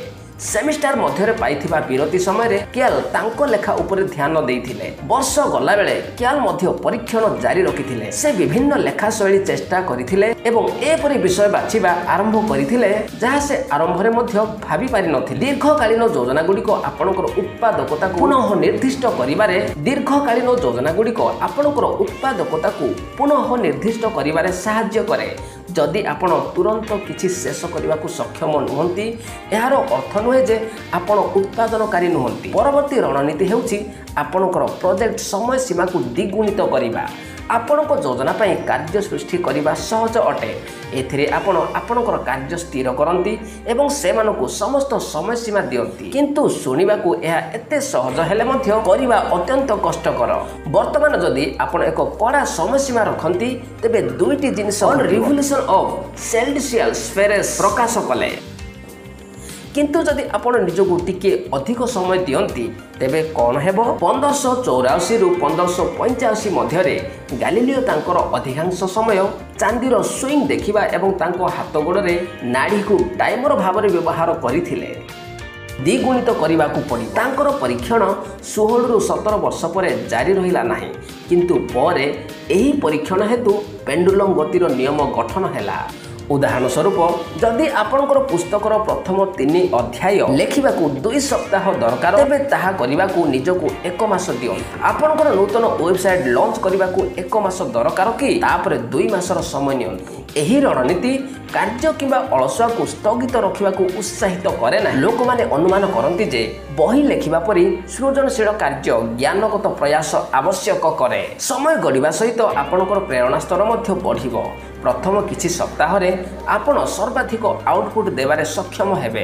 ସେମିଷ୍ଟାର ମଧ୍ୟରେ ପାଇଥିବା ବିରତି ସମୟରେ କ୍ୟାଲ ତାଙ୍କ ଲେଖା ଉପରେ ଧ୍ୟାନ ଦେଇଥିଲେ। ବର୍ଷ ଗଲାବେଳେ କ୍ୟାଲ ମଧ୍ୟ ପରୀକ୍ଷଣ ଜାରି ରଖିଥିଲେ। ସେ ବିଭିନ୍ନ ଲେଖା ଶୈଳୀ ଚେଷ୍ଟା କରିଥିଲେ ଏବଂ ଏପରି ବିଷୟ ବାଛିବା ଆରମ୍ଭ କରିଥିଲେ ଯାହା ସେ ଆରମ୍ଭରେ ମଧ୍ୟ ଭାବି ପାରିନଥିଲେ। ଦୀର୍ଘକାଳୀନ ଯୋଜନାଗୁଡ଼ିକ ଆପଣଙ୍କର ଉତ୍ପାଦକତାକୁ ପୁନଃ ନିର୍ଦ୍ଦିଷ୍ଟ କରିବାରେ ଦୀର୍ଘକାଳୀନ ଯୋଜନାଗୁଡ଼ିକ ଆପଣଙ୍କର ଉତ୍ପାଦକତାକୁ ପୁନଃ ନିର୍ଦ୍ଦିଷ୍ଟ କରିବାରେ ସାହାଯ୍ୟ କରେ। ଯଦି ଆପଣ ତୁରନ୍ତ କିଛି ଶେଷ କରିବାକୁ ସକ୍ଷମ ନୁହନ୍ତି, ଏହାର ଅର୍ଥ ନୁହେଁ ଯେ ଆପଣ ଉତ୍ପାଦନକାରୀ ନୁହନ୍ତି। ପରବର୍ତ୍ତୀ ରଣନୀତି ହେଉଛି ଆପଣଙ୍କର ପ୍ରୋଜେକ୍ଟ ସମୟ ସୀମାକୁ ଦ୍ୱିଗୁଣିତ କରିବା। ଆପଣଙ୍କ ଯୋଜନା ପାଇଁ କାର୍ଯ୍ୟ ସୃଷ୍ଟି କରିବା ସହଜ ଅଟେ। ଏଥିରେ ଆପଣ ଆପଣଙ୍କର କାର୍ଯ୍ୟ ସ୍ଥିର କରନ୍ତି ଏବଂ ସେମାନଙ୍କୁ ସମସ୍ତ ସମୟସୀମା ଦିଅନ୍ତି। କିନ୍ତୁ ଶୁଣିବାକୁ ଏହା ଏତେ ସହଜ ହେଲେ ମଧ୍ୟ କରିବା ଅତ୍ୟନ୍ତ କଷ୍ଟକର। ବର୍ତ୍ତମାନ ଯଦି ଆପଣ ଏକ କଡ଼ା ସମୟସୀମା ରଖନ୍ତି, ତେବେ ଦୁଇଟି ଜିନିଷ ରିଭଲ୍ୟୁସନ୍ ଅଫ୍ ସେଲ୍ଡିସିଆଲ ସ୍ଫେରେସ୍ ପ୍ରକାଶ କଲେ। କିନ୍ତୁ ଯଦି ଆପଣ ନିଜକୁ ଟିକିଏ ଅଧିକ ସମୟ ଦିଅନ୍ତି ତେବେ କ'ଣ ହେବ? 1584ରୁ 1585 ମଧ୍ୟରେ ଗାଲିଲିଓ ତାଙ୍କର ଅଧିକାଂଶ ସମୟ ଚାନ୍ଦିର ସୁଇଂ ଦେଖିବା ଏବଂ ତାଙ୍କ ହାତ ଗୋଡ଼ରେ ନାଡ଼ିକୁ ଟାଇମର ଭାବରେ ବ୍ୟବହାର କରିଥିଲେ। ଦ୍ୱିଗୁଣିତ କରିବାକୁ ପଡ଼ିବ। ତାଙ୍କର ପରୀକ୍ଷଣ 16ରୁ 17 ବର୍ଷ ପରେ ଜାରି ରହିଲା ନାହିଁ, କିନ୍ତୁ ପରେ ଏହି ପରୀକ୍ଷଣ ହେତୁ ପେଣ୍ଡୁଲମ୍ ଗତିର ନିୟମ ଗଠନ ହେଲା। ଉଦାହରଣ ସ୍ୱରୂପ, ଯଦି ଆପଣଙ୍କର ପୁସ୍ତକର ପ୍ରଥମ 3 ଅଧ୍ୟାୟ ଲେଖିବାକୁ 2 ସପ୍ତାହ ଦରକାର, ତେବେ ତାହା କରିବାକୁ ନିଜକୁ 1 ମାସ ଦିଅନ୍ତୁ। ଆପଣଙ୍କର ନୂତନ ୱେବସାଇଟ୍ ଲଞ୍ଚ କରିବାକୁ 1 ମାସ ଦରକାର କି? ତାପରେ 2 ମାସର ସମୟ ନିଅନ୍ତୁ। ଏହି ରଣନୀତି କାର୍ଯ୍ୟ କିମ୍ବା ଅଳସୁଆକୁ ସ୍ଥଗିତ ରଖିବାକୁ ଉତ୍ସାହିତ କରେ ନାହିଁ। ଲୋକମାନେ ଅନୁମାନ କରନ୍ତି ଯେ ବହି ଲେଖିବା ପରି ସୃଜନଶୀଳ କାର୍ଯ୍ୟ ଜ୍ଞାନଗତ ପ୍ରୟାସ ଆବଶ୍ୟକ କରେ। ସମୟ ଗଡ଼ିବା ସହିତ ଆପଣଙ୍କର ପ୍ରେରଣା ସ୍ତର ମଧ୍ୟ ବଢ଼ିବ। ପ୍ରଥମ କିଛି ସପ୍ତାହରେ ଆପଣ ସର୍ବାଧିକ ଆଉଟପୁଟ୍ ଦେବାରେ ସକ୍ଷମ ହେବେ।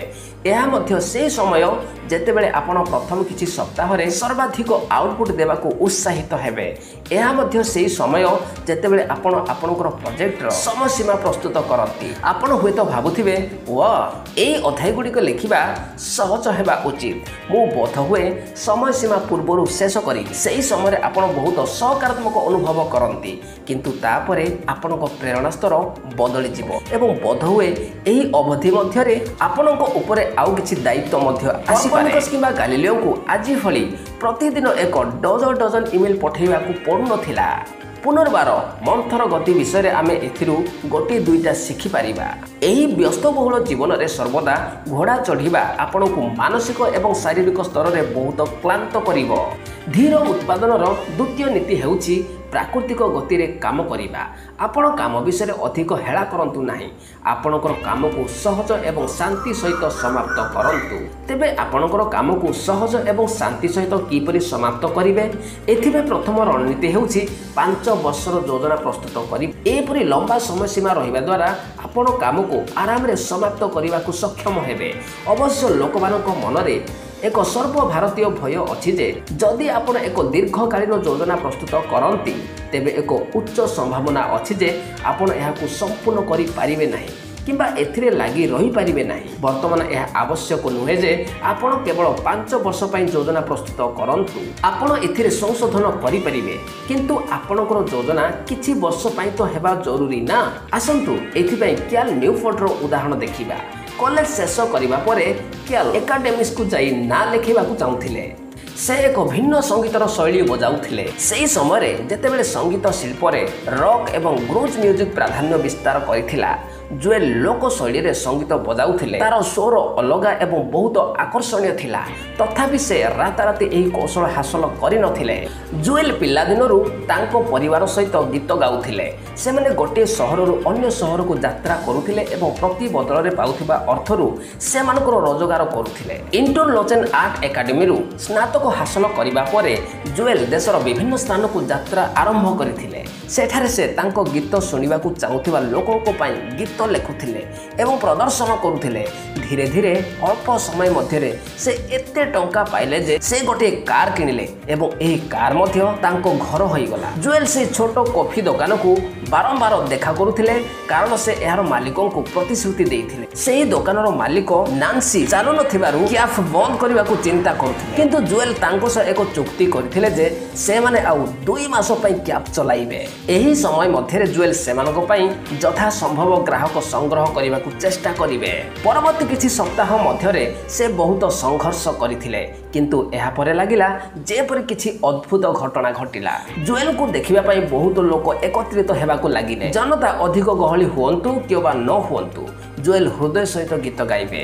ଏହା ମଧ୍ୟ ସେହି ସମୟ ଯେତେବେଳେ ଆପଣ ପ୍ରଥମ କିଛି ସପ୍ତାହରେ ସର୍ବାଧିକ ଆଉଟପୁଟ୍ ଦେବାକୁ ଉତ୍ସାହିତ ହେବେ। ଏହା ମଧ୍ୟ ସେହି ସମୟ ଯେତେବେଳେ ଆପଣ ଆପଣଙ୍କର ପ୍ରୋଜେକ୍ଟର ସମୟସୀମା ପ୍ରସ୍ତୁତ କରନ୍ତି। ଆପଣ ହୁଏତ ଭାବୁଥିବେ, ଏଇ ଅଧ୍ୟାୟଗୁଡ଼ିକ ଲେଖିବା ସହଜ ହେବା ଉଚିତ, ମୁଁ ବୋଧହୁଏ ସମୟସୀମା ପୂର୍ବରୁ ଶେଷ କରିବି। ସେହି ସମୟରେ ଆପଣ ବହୁତ ସକାରାତ୍ମକ ଅନୁଭବ କରନ୍ତି, କିନ୍ତୁ ତାପରେ ଆପଣଙ୍କ ପ୍ରେରଣା ସ୍ତର ବଦଳିଯିବ ଏବଂ ବୋଧହୁଏ ଏହି ଅବଧି ମଧ୍ୟରେ ଆପଣଙ୍କ ଉପରେ ଆଉ କିଛି ଦାୟିତ୍ୱ ମଧ୍ୟ ଆସିପାରେ। କିମ୍ବା ଗାଲିଲିଓଙ୍କୁ ଆଜି ଭଳି ପ୍ରତିଦିନ ଏକ ଡଜନ ଡଜନ ଇମେଲ୍ ପଠାଇବାକୁ ପଡ଼ୁନଥିଲା। ପୁନର୍ବାର ମନ୍ଥର ଗତି ବିଷୟରେ ଆମେ ଏଥିରୁ ଗୋଟିଏ ଦୁଇଟା ଶିଖିପାରିବା। ଏହି ବ୍ୟସ୍ତବହୁଳ ଜୀବନରେ ସର୍ବଦା ଘୋଡ଼ା ଚଢ଼ିବା ଆପଣଙ୍କୁ ମାନସିକ ଏବଂ ଶାରୀରିକ ସ୍ତରରେ ବହୁତ କ୍ଳାନ୍ତ କରିବ। ଧୀର ଉତ୍ପାଦନର ଦ୍ୱିତୀୟ ନୀତି ହେଉଛି ପ୍ରାକୃତିକ ଗତିରେ କାମ କରିବା। ଆପଣ କାମ ବିଷୟରେ ଅଧିକ ହେଳା କରନ୍ତୁ ନାହିଁ। ଆପଣଙ୍କର କାମକୁ ସହଜ ଏବଂ ଶାନ୍ତି ସହିତ ସମାପ୍ତ କରନ୍ତୁ। ତେବେ ଆପଣଙ୍କର କାମକୁ ସହଜ ଏବଂ ଶାନ୍ତି ସହିତ କିପରି ସମାପ୍ତ କରିବେ? ଏଥିପାଇଁ ପ୍ରଥମ ରଣନୀତି ହେଉଛି 5 ବର୍ଷର ଯୋଜନା ପ୍ରସ୍ତୁତ କରି। ଏପରି ଲମ୍ବା ସମୟସୀମା ରହିବା ଦ୍ୱାରା ଆପଣ କାମକୁ ଆରାମରେ ସମାପ୍ତ କରିବାକୁ ସକ୍ଷମ ହେବେ। ଅବଶ୍ୟ ଲୋକମାନଙ୍କ ମନରେ ଏକ ସର୍ବଭାରତୀୟ ଭୟ ଅଛି ଯେ ଯଦି ଆପଣ ଏକ ଦୀର୍ଘକାଳୀନ ଯୋଜନା ପ୍ରସ୍ତୁତ କରନ୍ତି, ତେବେ ଏକ ଉଚ୍ଚ ସମ୍ଭାବନା ଅଛି ଯେ ଆପଣ ଏହାକୁ ସମ୍ପୂର୍ଣ୍ଣ କରିପାରିବେ ନାହିଁ। କିମ୍ବା ଏଥିରେ ଲାଗି ରହିପାରିବେ ନାହିଁ। ବର୍ତ୍ତମାନ ଏହା ଆବଶ୍ୟକ ନୁହେଁ ଯେ ଆପଣ କେବଳ 5 ବର୍ଷ ପାଇଁ ଯୋଜନା ପ୍ରସ୍ତୁତ କରନ୍ତୁ। ଆପଣ ଏଥିରେ ସଂଶୋଧନ କରିପାରିବେ, କିନ୍ତୁ ଆପଣଙ୍କର ଯୋଜନା କିଛି ବର୍ଷ ପାଇଁ ତ ହେବା ଜରୁରୀ ନା। ଆସନ୍ତୁ ଏଥିପାଇଁ କ୍ୟାଲ୍ ନ୍ୟୁଫୋର୍ଟର ଉଦାହରଣ ଦେଖିବା। କଲେଜ ଶେଷ କରିବା ପରେ କ୍ୟାଲ୍ ଏକାଡେମିକ୍ସକୁ ଯାଇ ନାଁ ଲେଖିବାକୁ ଚାହୁଁଥିଲେ। ସେ ଏକ ଭିନ୍ନ ସଙ୍ଗୀତର ଶୈଳୀ ବଜାଉଥିଲେ। ସେହି ସମୟରେ ଯେତେବେଳେ ସଙ୍ଗୀତ ଶିଳ୍ପରେ ରକ୍ ଏବଂ ଗ୍ରୁଜ୍ ମ୍ୟୁଜିକ୍ ପ୍ରାଧାନ୍ୟ ବିସ୍ତାର କରିଥିଲା, ଜୁଏଲ୍ ଲୋକ ଶୈଳୀରେ ସଙ୍ଗୀତ ବଜାଉଥିଲେ। ତାର ସ୍ୱର ଅଲଗା ଏବଂ ବହୁତ ଆକର୍ଷଣୀୟ ଥିଲା। ତଥାପି ସେ ରାତାରାତି ଏହି କୌଶଳ ହାସଲ କରିନଥିଲେ। ଜୁଏଲ୍ ପିଲାଦିନରୁ ତାଙ୍କ ପରିବାର ସହିତ ଗୀତ ଗାଉଥିଲେ। ସେମାନେ ଗୋଟିଏ ସହରରୁ ଅନ୍ୟ ସହରକୁ ଯାତ୍ରା କରୁଥିଲେ ଏବଂ ପ୍ରତି ବଦଳରେ ପାଉଥିବା ଅର୍ଥରୁ ସେମାନଙ୍କର ରୋଜଗାର କରୁଥିଲେ। ଇଣ୍ଟରଲୋଚେନ୍ ଆର୍ଟ ଏକାଡେମୀରୁ ସ୍ନାତକ ହାସଲ କରିବା ପରେ ଜୁଏଲ୍ ଦେଶର ବିଭିନ୍ନ ସ୍ଥାନକୁ ଯାତ୍ରା ଆରମ୍ଭ କରିଥିଲେ। ସେଠାରେ ସେ ତାଙ୍କ ଗୀତ ଶୁଣିବାକୁ ଚାହୁଁଥିବା ଲୋକଙ୍କ ପାଇଁ ଗୀତ ଲେଖୁଥିଲେ ଏବଂ ପ୍ରଦର୍ଶନ କରୁଥିଲେ। ଧୀରେ ଧୀରେ ଅଳ୍ପ ସମୟ ମଧ୍ୟରେ ସେ ଏତେ ଟଙ୍କା ପାଇଲେ ଯେ ସେ ଗୋଟିଏ କାର୍ କିଣିଲେ ଏବଂ ଏହି କାର୍ ମଧ୍ୟ ତାଙ୍କ ଘର ହୋଇଗଲା। ଜୁଏଲ୍ ସେ ଛୋଟ କଫି ଦୋକାନକୁ ବାରମ୍ବାର ଦେଖା କରୁଥିଲେ, କାରଣ ସେ ଏହାର ମାଲିକଙ୍କୁ ପ୍ରତିଶ୍ରୁତି ଦେଇଥିଲେ। ସେହି ଦୋକାନର ମାଲିକ ନାନ୍ସି ଚାଲୁନଥିବାରୁ କ୍ୟାଫ୍ ବନ୍ଦ କରିବାକୁ ଚିନ୍ତା କରୁଥିଲେ, କିନ୍ତୁ ଜୁଏଲ୍ ତାଙ୍କ ସହ ଏକ ଚୁକ୍ତି କରିଥିଲେ ଯେ ସେମାନେ ଆଉ 2 ମାସ ପାଇଁ କ୍ୟାବ୍ ଚଲାଇବେ। ଏହି ସମୟ ମଧ୍ୟରେ ଜୁଏଲ୍ ସେମାନଙ୍କ ପାଇଁ ଯଥାସମ୍ଭବ ଗ୍ରାହକ ସଂଗ୍ରହ କରିବାକୁ ଚେଷ୍ଟା କରିବେ। ପରବର୍ତ୍ତୀ କିଛି ସପ୍ତାହ ମଧ୍ୟରେ ସେ ବହୁତ ସଂଘର୍ଷ କରିଥିଲେ, କିନ୍ତୁ ଏହାପରେ ଲାଗିଲା ଯେପରି କିଛି ଅଦ୍ଭୁତ ଘଟଣା ଘଟିଲା। ଜୁଏଲ୍ଙ୍କୁ ଦେଖିବା ପାଇଁ ବହୁତ ଲୋକ ଏକତ୍ରିତ ହେବାକୁ ଲାଗିଲେ। ଜନତା ଅଧିକ ଗହଳି ହୁଅନ୍ତୁ କିମ୍ବା ନ ହୁଅନ୍ତୁ, ଜୁଏଲ୍ ହୃଦୟ ସହିତ ଗୀତ ଗାଇବେ।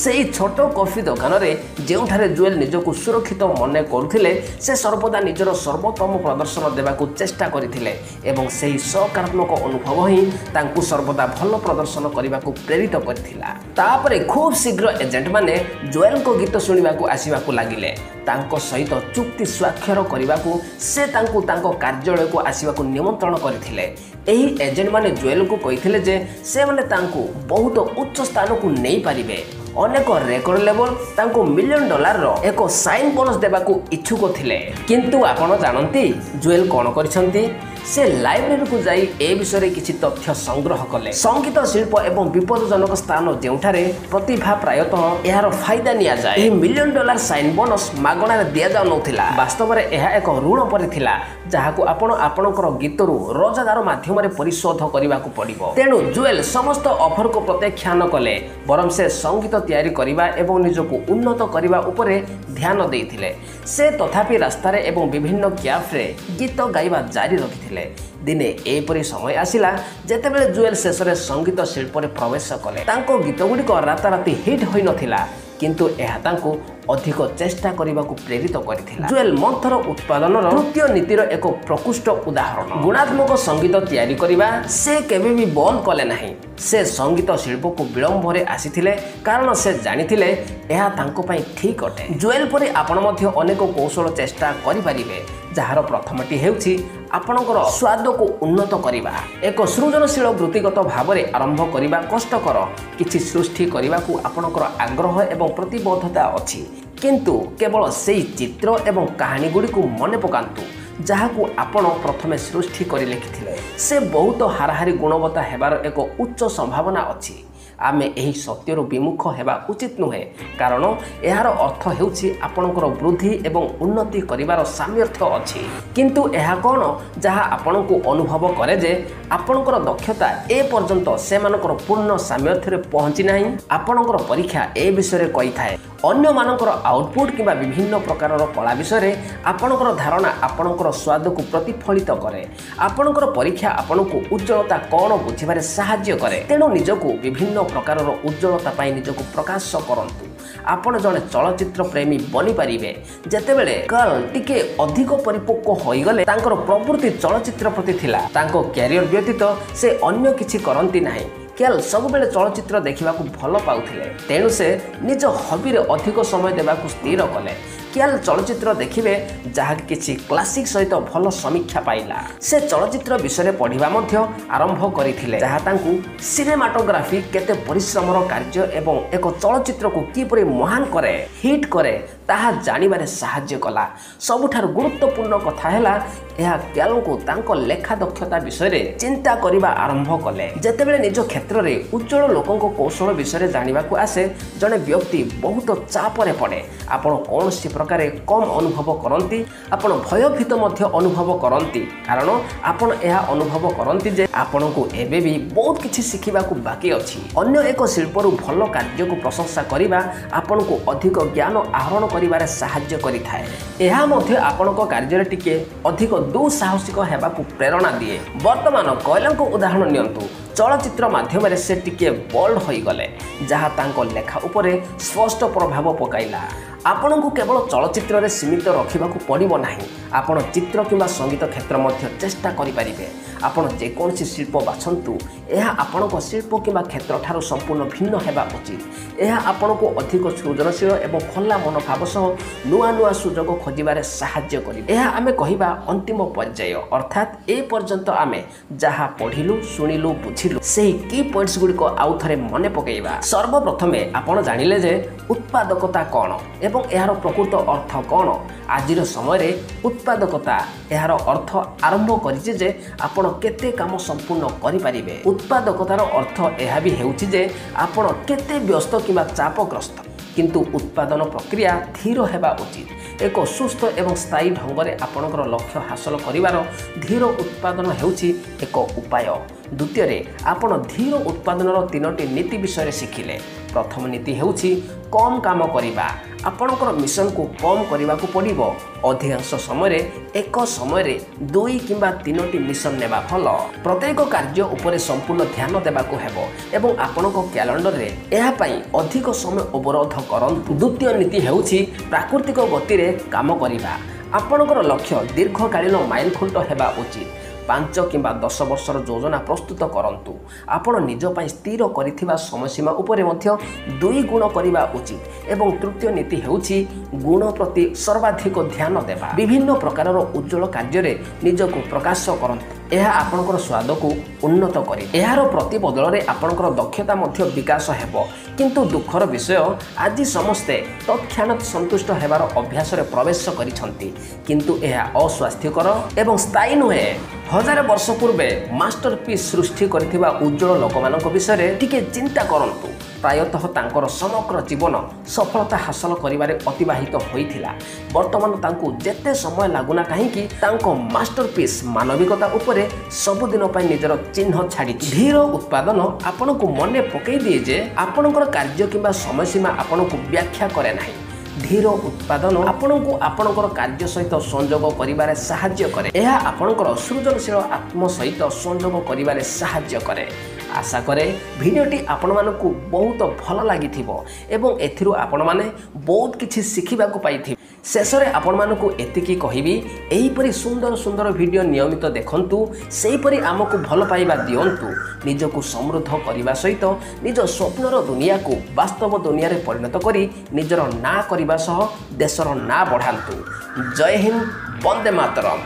ସେଇ ଛୋଟ କଫି ଦୋକାନରେ ଯେଉଁଠାରେ ଜୁଏଲ୍ ନିଜକୁ ସୁରକ୍ଷିତ ମନେ କରୁଥିଲେ, ସେ ସର୍ବଦା ନିଜର ସର୍ବୋତ୍ତମ ପ୍ରଦର୍ଶନ ଦେବାକୁ ଚେଷ୍ଟା କରିଥିଲେ ଏବଂ ସେହି ସକାରାତ୍ମକ ଅନୁଭବ ହିଁ ତାଙ୍କୁ ସର୍ବଦା ଭଲ ପ୍ରଦର୍ଶନ କରିବାକୁ ପ୍ରେରିତ କରିଥିଲା। ତାପରେ ଖୁବ୍ ଶୀଘ୍ର ଏଜେଣ୍ଟମାନେ ଜୁଏଲ୍ଙ୍କ ଗୀତ ଶୁଣିବାକୁ ଆସିବାକୁ ଲାଗିଲେ। ତାଙ୍କ ସହିତ ଚୁକ୍ତି ସ୍ୱାକ୍ଷର କରିବାକୁ ସେ ତାଙ୍କୁ ତାଙ୍କ କାର୍ଯ୍ୟାଳୟକୁ ଆସିବାକୁ ନିମନ୍ତ୍ରଣ କରିଥିଲେ। ଏହି ଏଜେଣ୍ଟମାନେ ଜୁଏଲ୍ଙ୍କୁ କହିଥିଲେ ଯେ ସେମାନେ ତାଙ୍କୁ ବହୁତ ଉଚ୍ଚ ସ୍ଥାନକୁ ନେଇପାରିବେ। ଅନେକ ରେକର୍ଡ ଲେବଲ ତାଙ୍କୁ ମିଲିୟନ ଡଲାରର ଏକ ସାଇନ୍ ବୋନସ୍ ଦେବାକୁ ଇଚ୍ଛୁକ ଥିଲେ। କିନ୍ତୁ ଆପଣ ଜାଣନ୍ତି ଜୁଏଲ୍ କ'ଣ କରିଛନ୍ତି? ସେ ଲାଇବ୍ରେରୀକୁ ଯାଇ ଏ ବିଷୟରେ କିଛି ତଥ୍ୟ ସଂଗ୍ରହ କଲେ। ସଙ୍ଗୀତ ଶିଳ୍ପ ଏବଂ ବିପଦଜନକ ସ୍ଥାନ ଯେଉଁଠାରେ ପ୍ରତିଭା ପ୍ରାୟତଃ ଏହାର ଫାଇଦା ନିଆଯାଏ। ଏହି ମିଲିୟନ ଡଲାର ସାଇନ୍ ବୋନସ୍ ମାଗଣାରେ ଦିଆଯାଉନଥିଲା। ବାସ୍ତବରେ ଏହା ଏକ ଋଣ ପରି ଥିଲା, ଯାହାକୁ ଆପଣ ଆପଣଙ୍କର ଗୀତରୁ ରୋଜଗାର ମାଧ୍ୟମରେ ପରିଶୋଧ କରିବାକୁ ପଡ଼ିବ। ତେଣୁ ଜୁଏଲ୍ ସମସ୍ତ ଅଫରକୁ ପ୍ରତ୍ୟାଖ୍ୟାନ କଲେ, ବରଂ ସେ ସଙ୍ଗୀତ ତିଆରି କରିବା ଏବଂ ନିଜକୁ ଉନ୍ନତ କରିବା ଉପରେ ଧ୍ୟାନ ଦେଇଥିଲେ। ସେ ତଥାପି ରାସ୍ତାରେ ଏବଂ ବିଭିନ୍ନ କ୍ୟାଫ୍ରେ ଗୀତ ଗାଇବା ଜାରି ରଖିଥିଲେ। ଦିନେ ଏପରି ସମୟ ଆସିଲା ଯେତେବେଳେ ଜୁଏଲ୍ ଶେଷରେ ସଙ୍ଗୀତ ଶିଳ୍ପରେ ପ୍ରବେଶ କଲେ। ତାଙ୍କ ଗୀତଗୁଡ଼ିକ ରାତାରାତି ହିଟ୍ ହୋଇନଥିଲା, କିନ୍ତୁ ଏହା ତାଙ୍କୁ ଅଧିକ ଚେଷ୍ଟା କରିବାକୁ ପ୍ରେରିତ କରିଥିଲା। ଜୁଏଲ୍ ମନ୍ଥର ଉତ୍ପାଦନର ତୃତୀୟ ନୀତିର ଏକ ପ୍ରକୃଷ୍ଟ ଉଦାହରଣ। ଗୁଣାତ୍ମକ ସଙ୍ଗୀତ ତିଆରି କରିବା ସେ କେବେ ବି ବନ୍ଦ କଲେ ନାହିଁ। ସେ ସଙ୍ଗୀତ ଶିଳ୍ପକୁ ବିଳମ୍ବରେ ଆସିଥିଲେ, କାରଣ ସେ ଜାଣିଥିଲେ ଏହା ତାଙ୍କ ପାଇଁ ଠିକ୍ ଅଟେ। ଜୁଏଲ୍ ପରି ଆପଣ ମଧ୍ୟ ଅନେକ କୌଶଳ ଚେଷ୍ଟା କରିପାରିବେ, ଯାହାର ପ୍ରଥମଟି ହେଉଛି ଆପଣଙ୍କର ସ୍ୱାଦକୁ ଉନ୍ନତ କରିବା। ଏକ ସୃଜନଶୀଳ ବୃତ୍ତିଗତ ଭାବରେ ଆରମ୍ଭ କରିବା କଷ୍ଟକର। କିଛି ସୃଷ୍ଟି କରିବାକୁ ଆପଣଙ୍କର ଆଗ୍ରହ ଏବଂ ପ୍ରତିବଦ୍ଧତା ଅଛି, କିନ୍ତୁ କେବଳ ସେଇ ଚିତ୍ର ଏବଂ କାହାଣୀଗୁଡ଼ିକୁ ମନେ ପକାନ୍ତୁ ଯାହାକୁ ଆପଣ ପ୍ରଥମେ ସୃଷ୍ଟି କରି ଲେଖିଥିଲେ। ସେ ବହୁତ ହାରାହାରି ଗୁଣବତ୍ତା ହେବାର ଏକ ଉଚ୍ଚ ସମ୍ଭାବନା ଅଛି। ଆମେ ଏହି ସତ୍ୟରୁ ବିମୁଖ ହେବା ଉଚିତ ନୁହେଁ, କାରଣ ଏହାର ଅର୍ଥ ହେଉଛି ଆପଣଙ୍କର ବୃଦ୍ଧି ଏବଂ ଉନ୍ନତି କରିବାର ସାମର୍ଥ୍ୟ ଅଛି। କିନ୍ତୁ ଏହା କ'ଣ ଯାହା ଆପଣଙ୍କୁ ଅନୁଭବ କରେ ଯେ ଆପଣଙ୍କର ଦକ୍ଷତା ଏପର୍ଯ୍ୟନ୍ତ ସେମାନଙ୍କର ପୂର୍ଣ୍ଣ ସାମର୍ଥ୍ୟରେ ପହଞ୍ଚି ନାହିଁ? ଆପଣଙ୍କର ପରୀକ୍ଷା ଏ ବିଷୟରେ କହିଥାଏ। ଅନ୍ୟମାନଙ୍କର ଆଉଟପୁଟ୍ କିମ୍ବା ବିଭିନ୍ନ ପ୍ରକାରର କଳା ବିଷୟରେ ଆପଣଙ୍କର ଧାରଣା ଆପଣଙ୍କର ସ୍ୱାଦକୁ ପ୍ରତିଫଳିତ କରେ। ଆପଣଙ୍କର ପରୀକ୍ଷା ଆପଣଙ୍କୁ ଉଜ୍ଜଳତା କ'ଣ ବୁଝିବାରେ ସାହାଯ୍ୟ କରେ। ତେଣୁ ନିଜକୁ ବିଭିନ୍ନ ପ୍ରକାରର ଉଜ୍ଜଳତା ପାଇଁ ନିଜକୁ ପ୍ରକାଶ କରନ୍ତୁ। ଆପଣ ଜଣେ ଚଳଚ୍ଚିତ୍ର ପ୍ରେମୀ ବନିପାରିବେ। ଯେତେବେଳେ କାର୍ଲ ଟିକେ ଅଧିକ ପରିପକ୍ୱ ହୋଇଗଲେ, ତାଙ୍କର ପ୍ରବୃତ୍ତି ଚଳଚ୍ଚିତ୍ର ପ୍ରତି ଥିଲା। ତାଙ୍କ କ୍ୟାରିୟର ବ୍ୟତୀତ ସେ ଅନ୍ୟ କିଛି କରନ୍ତି ନାହିଁ। କ୍ୟାଲ୍ ସବୁବେଳେ ଚଳଚ୍ଚିତ୍ର ଦେଖିବାକୁ ଭଲ ପାଉଥିଲେ, ତେଣୁ ସେ ନିଜ ହବିରେ ଅଧିକ ସମୟ ଦେବାକୁ ସ୍ଥିର କଲେ। କ୍ୟାଲ୍ ଚଳଚ୍ଚିତ୍ର ଦେଖିବେ ଯାହାକି କିଛି କ୍ଲାସିକ୍ ସହିତ ଭଲ ସମୀକ୍ଷା ପାଇଲା। ସେ ଚଳଚ୍ଚିତ୍ର ବିଷୟରେ ପଢ଼ିବା ମଧ୍ୟ ଆରମ୍ଭ କରିଥିଲେ, ଯାହା ତାଙ୍କୁ ସିନେମାଟୋଗ୍ରାଫି କେତେ ପରିଶ୍ରମର କାର୍ଯ୍ୟ ଏବଂ ଏକ ଚଳଚ୍ଚିତ୍ରକୁ କିପରି ମହାନ କରେ, ହିଟ୍ କରେ, ତାହା ଜାଣିବାରେ ସାହାଯ୍ୟ କଲା। ସବୁଠାରୁ ଗୁରୁତ୍ୱପୂର୍ଣ୍ଣ କଥା ହେଲା, ଏହା କ୍ୟାଲଙ୍କୁ ତାଙ୍କ ଲେଖା ଦକ୍ଷତା ବିଷୟରେ ଚିନ୍ତା କରିବା ଆରମ୍ଭ କଲେ। ଯେତେବେଳେ ନିଜ କ୍ଷେତ୍ରରେ ଉଜ୍ଜଳ ଲୋକଙ୍କ କୌଶଳ ବିଷୟରେ ଜାଣିବାକୁ ଆସେ, ଜଣେ ବ୍ୟକ୍ତି ବହୁତ ଚାପରେ ପଡ଼େ। ଆପଣ କୌଣସି ପ୍ରକାରେ କମ୍ ଅନୁଭବ କରନ୍ତି, ଆପଣ ଭୟଭୀତ ମଧ୍ୟ ଅନୁଭବ କରନ୍ତି, କାରଣ ଆପଣ ଏହା ଅନୁଭବ କରନ୍ତି ଯେ ଆପଣଙ୍କୁ ଏବେ ବି ବହୁତ କିଛି ଶିଖିବାକୁ ବାକି ଅଛି। ଅନ୍ୟ ଏକ ଶିଳ୍ପରୁ ଭଲ କାର୍ଯ୍ୟକୁ ପ୍ରଶଂସା କରିବା ଆପଣଙ୍କୁ ଅଧିକ ଜ୍ଞାନ ଆହରଣ କରିବାରେ ସାହାଯ୍ୟ କରିଥାଏ। ଏହା ମଧ୍ୟ ଆପଣଙ୍କ କାର୍ଯ୍ୟରେ ଟିକେ ଅଧିକ ଦୁଃସାହସିକ ହେବାକୁ ପ୍ରେରଣା ଦିଏ। ବର୍ତ୍ତମାନ କୈଲଙ୍କ ଉଦାହରଣ ନିଅନ୍ତୁ। ଚଳଚ୍ଚିତ୍ର ମାଧ୍ୟମରେ ସେ ଟିକିଏ ବୋଲ୍ଡ ହୋଇଗଲେ, ଯାହା ତାଙ୍କ ଲେଖା ଉପରେ ସ୍ପଷ୍ଟ ପ୍ରଭାବ ପକାଇଲା। ଆପଣଙ୍କୁ କେବଳ ଚଳଚ୍ଚିତ୍ରରେ ସୀମିତ ରଖିବାକୁ ପଡ଼ିବ ନାହିଁ। ଆପଣ ଚିତ୍ର କିମ୍ବା ସଙ୍ଗୀତ କ୍ଷେତ୍ର ମଧ୍ୟ ଚେଷ୍ଟା କରିପାରିବେ। ଆପଣ ଯେକୌଣସି ଶିଳ୍ପ ବାଛନ୍ତୁ, ଏହା ଆପଣଙ୍କ ଶିଳ୍ପ କିମ୍ବା କ୍ଷେତ୍ରଠାରୁ ସମ୍ପୂର୍ଣ୍ଣ ଭିନ୍ନ ହେବା ଉଚିତ। ଏହା ଆପଣଙ୍କୁ ଅଧିକ ସୃଜନଶୀଳ ଏବଂ ଖୋଲା ମନୋଭାବ ସହ ନୂଆ ନୂଆ ସୁଯୋଗ ଖୋଜିବାରେ ସାହାଯ୍ୟ କରିବ। ଏହା ଆମେ କହିବା ଅନ୍ତିମ ପର୍ଯ୍ୟାୟ, ଅର୍ଥାତ୍ ଏ ପର୍ଯ୍ୟନ୍ତ ଆମେ ଯାହା ପଢ଼ିଲୁ, ଶୁଣିଲୁ, ବୁଝିଲୁ, ସେହି କି ପଏଣ୍ଟସ୍ ଗୁଡ଼ିକ ଆଉ ଥରେ ମନେ ପକାଇବା। ସର୍ବପ୍ରଥମେ ଆପଣ ଜାଣିଲେ ଯେ ଉତ୍ପାଦକତା କ'ଣ ଏବଂ ଏହାର ପ୍ରକୃତ ଅର୍ଥ କ'ଣ। ଆଜିର ସମୟରେ ଉତ୍ପାଦକତା ଏହାର ଅର୍ଥ ଆରମ୍ଭ କରିଛି ଯେ ଆପଣ କେତେ କାମ ସମ୍ପୂର୍ଣ୍ଣ କରିପାରିବେ। ଉତ୍ପାଦକତାର ଅର୍ଥ ଏହା ବି ହେଉଛି ଯେ ଆପଣ କେତେ ବ୍ୟସ୍ତ କିମ୍ବା ଚାପଗ୍ରସ୍ତ, କିନ୍ତୁ ଉତ୍ପାଦନ ପ୍ରକ୍ରିୟା ଧୀର ହେବା ଉଚିତ। ଏକ ସୁସ୍ଥ ଏବଂ ସ୍ଥାୟୀ ଢଙ୍ଗରେ ଆପଣଙ୍କର ଲକ୍ଷ୍ୟ ହାସଲ କରିବାର ଧୀର ଉତ୍ପାଦନ ହେଉଛି ଏକ ଉପାୟ। ଦ୍ୱିତୀୟରେ, ଆପଣ ଧୀର ଉତ୍ପାଦନର 3ଟି ନୀତି ବିଷୟରେ ଶିଖିଲେ। ପ୍ରଥମ ନୀତି ହେଉଛି କମ୍ କାମ କରିବା। ଆପଣଙ୍କର ମିଶନକୁ କମ୍ କରିବାକୁ ପଡ଼ିବ। ଅଧିକାଂଶ ସମୟରେ ଏକ ସମୟରେ 2 କିମ୍ବା 3ଟି ମିଶନ ନେବା ଭଲ। ପ୍ରତ୍ୟେକ କାର୍ଯ୍ୟ ଉପରେ ସମ୍ପୂର୍ଣ୍ଣ ଧ୍ୟାନ ଦେବାକୁ ହେବ ଏବଂ ଆପଣଙ୍କ କ୍ୟାଲେଣ୍ଡରରେ ଏହା ପାଇଁ ଅଧିକ ସମୟ ଅବରୋଧ କରନ୍ତୁ। ଦ୍ୱିତୀୟ ନୀତି ହେଉଛି ପ୍ରାକୃତିକ ଗତିରେ କାମ କରିବା। ଆପଣଙ୍କର ଲକ୍ଷ୍ୟ ଦୀର୍ଘକାଳୀନ ମାଇଲଖୁଣ୍ଟ ହେବା ଉଚିତ। 5 କିମ୍ବା 10 ବର୍ଷର ଯୋଜନା ପ୍ରସ୍ତୁତ କରନ୍ତୁ। ଆପଣ ନିଜ ପାଇଁ ସ୍ଥିର କରିଥିବା ସମୟସୀମା ଉପରେ ମଧ୍ୟ 2 ଗୁଣ କରିବା ଉଚିତ। ଏବଂ ତୃତୀୟ ନୀତି ହେଉଛି ଗୁଣ ପ୍ରତି ସର୍ବାଧିକ ଧ୍ୟାନ ଦେବା। ବିଭିନ୍ନ ପ୍ରକାରର ଉଜ୍ଜଳ କାର୍ଯ୍ୟରେ ନିଜକୁ ପ୍ରକାଶ କରନ୍ତୁ। ଏହା ଆପଣଙ୍କର ସ୍ୱାଦକୁ ଉନ୍ନତ କରିବ। ଏହାର ପ୍ରତିବଦଳରେ ଆପଣଙ୍କର ଦକ୍ଷତା ମଧ୍ୟ ବିକାଶ ହେବ। କିନ୍ତୁ ଦୁଃଖର ବିଷୟ, ଆଜି ସମସ୍ତେ ତତ୍କ୍ଷଣାତ୍ ସନ୍ତୁଷ୍ଟ ହେବାର ଅଭ୍ୟାସରେ ପ୍ରବେଶ କରିଛନ୍ତି, କିନ୍ତୁ ଏହା ଅସ୍ୱାସ୍ଥ୍ୟକର ଏବଂ ସ୍ଥାୟୀ ନୁହେଁ। ହଜାରେ ବର୍ଷ ପୂର୍ବେ ମାଷ୍ଟର ପିସ୍ ସୃଷ୍ଟି କରିଥିବା ଉଜ୍ଜଳ ଲୋକମାନଙ୍କ ବିଷୟରେ ଟିକେ ଚିନ୍ତା କରନ୍ତୁ। ପ୍ରାୟତଃ ତାଙ୍କର ସମଗ୍ର ଜୀବନ ସଫଳତା ହାସଲ କରିବାରେ ଅତିବାହିତ ହୋଇଥିଲା। ବର୍ତ୍ତମାନ ତାଙ୍କୁ ଯେତେ ସମୟ ଲାଗୁନା କାହିଁକି, ତାଙ୍କ ମାଷ୍ଟର ପିସ୍ ମାନବିକତା ଉପରେ ସବୁଦିନ ପାଇଁ ନିଜର ଚିହ୍ନ ଛାଡ଼ିଛି। ଧୀର ଉତ୍ପାଦନ ଆପଣଙ୍କୁ ମନେ ପକାଇ ଦିଏ ଯେ ଆପଣଙ୍କର କାର୍ଯ୍ୟ କିମ୍ବା ସମୟସୀମା ଆପଣଙ୍କୁ ବ୍ୟାଖ୍ୟା କରେ ନାହିଁ। ଧୀର ଉତ୍ପାଦନ ଆପଣଙ୍କୁ ଆପଣଙ୍କର କାର୍ଯ୍ୟ ସହିତ ସଂଯୋଗ କରିବାରେ ସାହାଯ୍ୟ କରେ। ଏହା ଆପଣଙ୍କର ସୃଜନଶୀଳ ଆତ୍ମ ସହିତ ସଂଯୋଗ କରିବାରେ ସାହାଯ୍ୟ କରେ। ଆଶା କରେ ଭିଡ଼ିଓଟି ଆପଣମାନଙ୍କୁ ବହୁତ ଭଲ ଲାଗିଥିବ ଏବଂ ଏଥିରୁ ଆପଣମାନେ ବହୁତ କିଛି ଶିଖିବାକୁ ପାଇଥିବେ। ଶେଷରେ ଆପଣମାନଙ୍କୁ ଏତିକି କହିବି, ଏହିପରି ସୁନ୍ଦର ସୁନ୍ଦର ଭିଡ଼ିଓ ନିୟମିତ ଦେଖନ୍ତୁ, ସେହିପରି ଆମକୁ ଭଲ ପାଇବା ଦିଅନ୍ତୁ। ନିଜକୁ ସମୃଦ୍ଧ କରିବା ସହିତ ନିଜ ସ୍ୱପ୍ନର ଦୁନିଆକୁ ବାସ୍ତବ ଦୁନିଆରେ ପରିଣତ କରି ନିଜର ନାଁ କରିବା ସହ ଦେଶର ନାଁ ବଢ଼ାନ୍ତୁ। ଜୟ ହିନ୍ଦ, ବନ୍ଦେ ମାତରମ୍।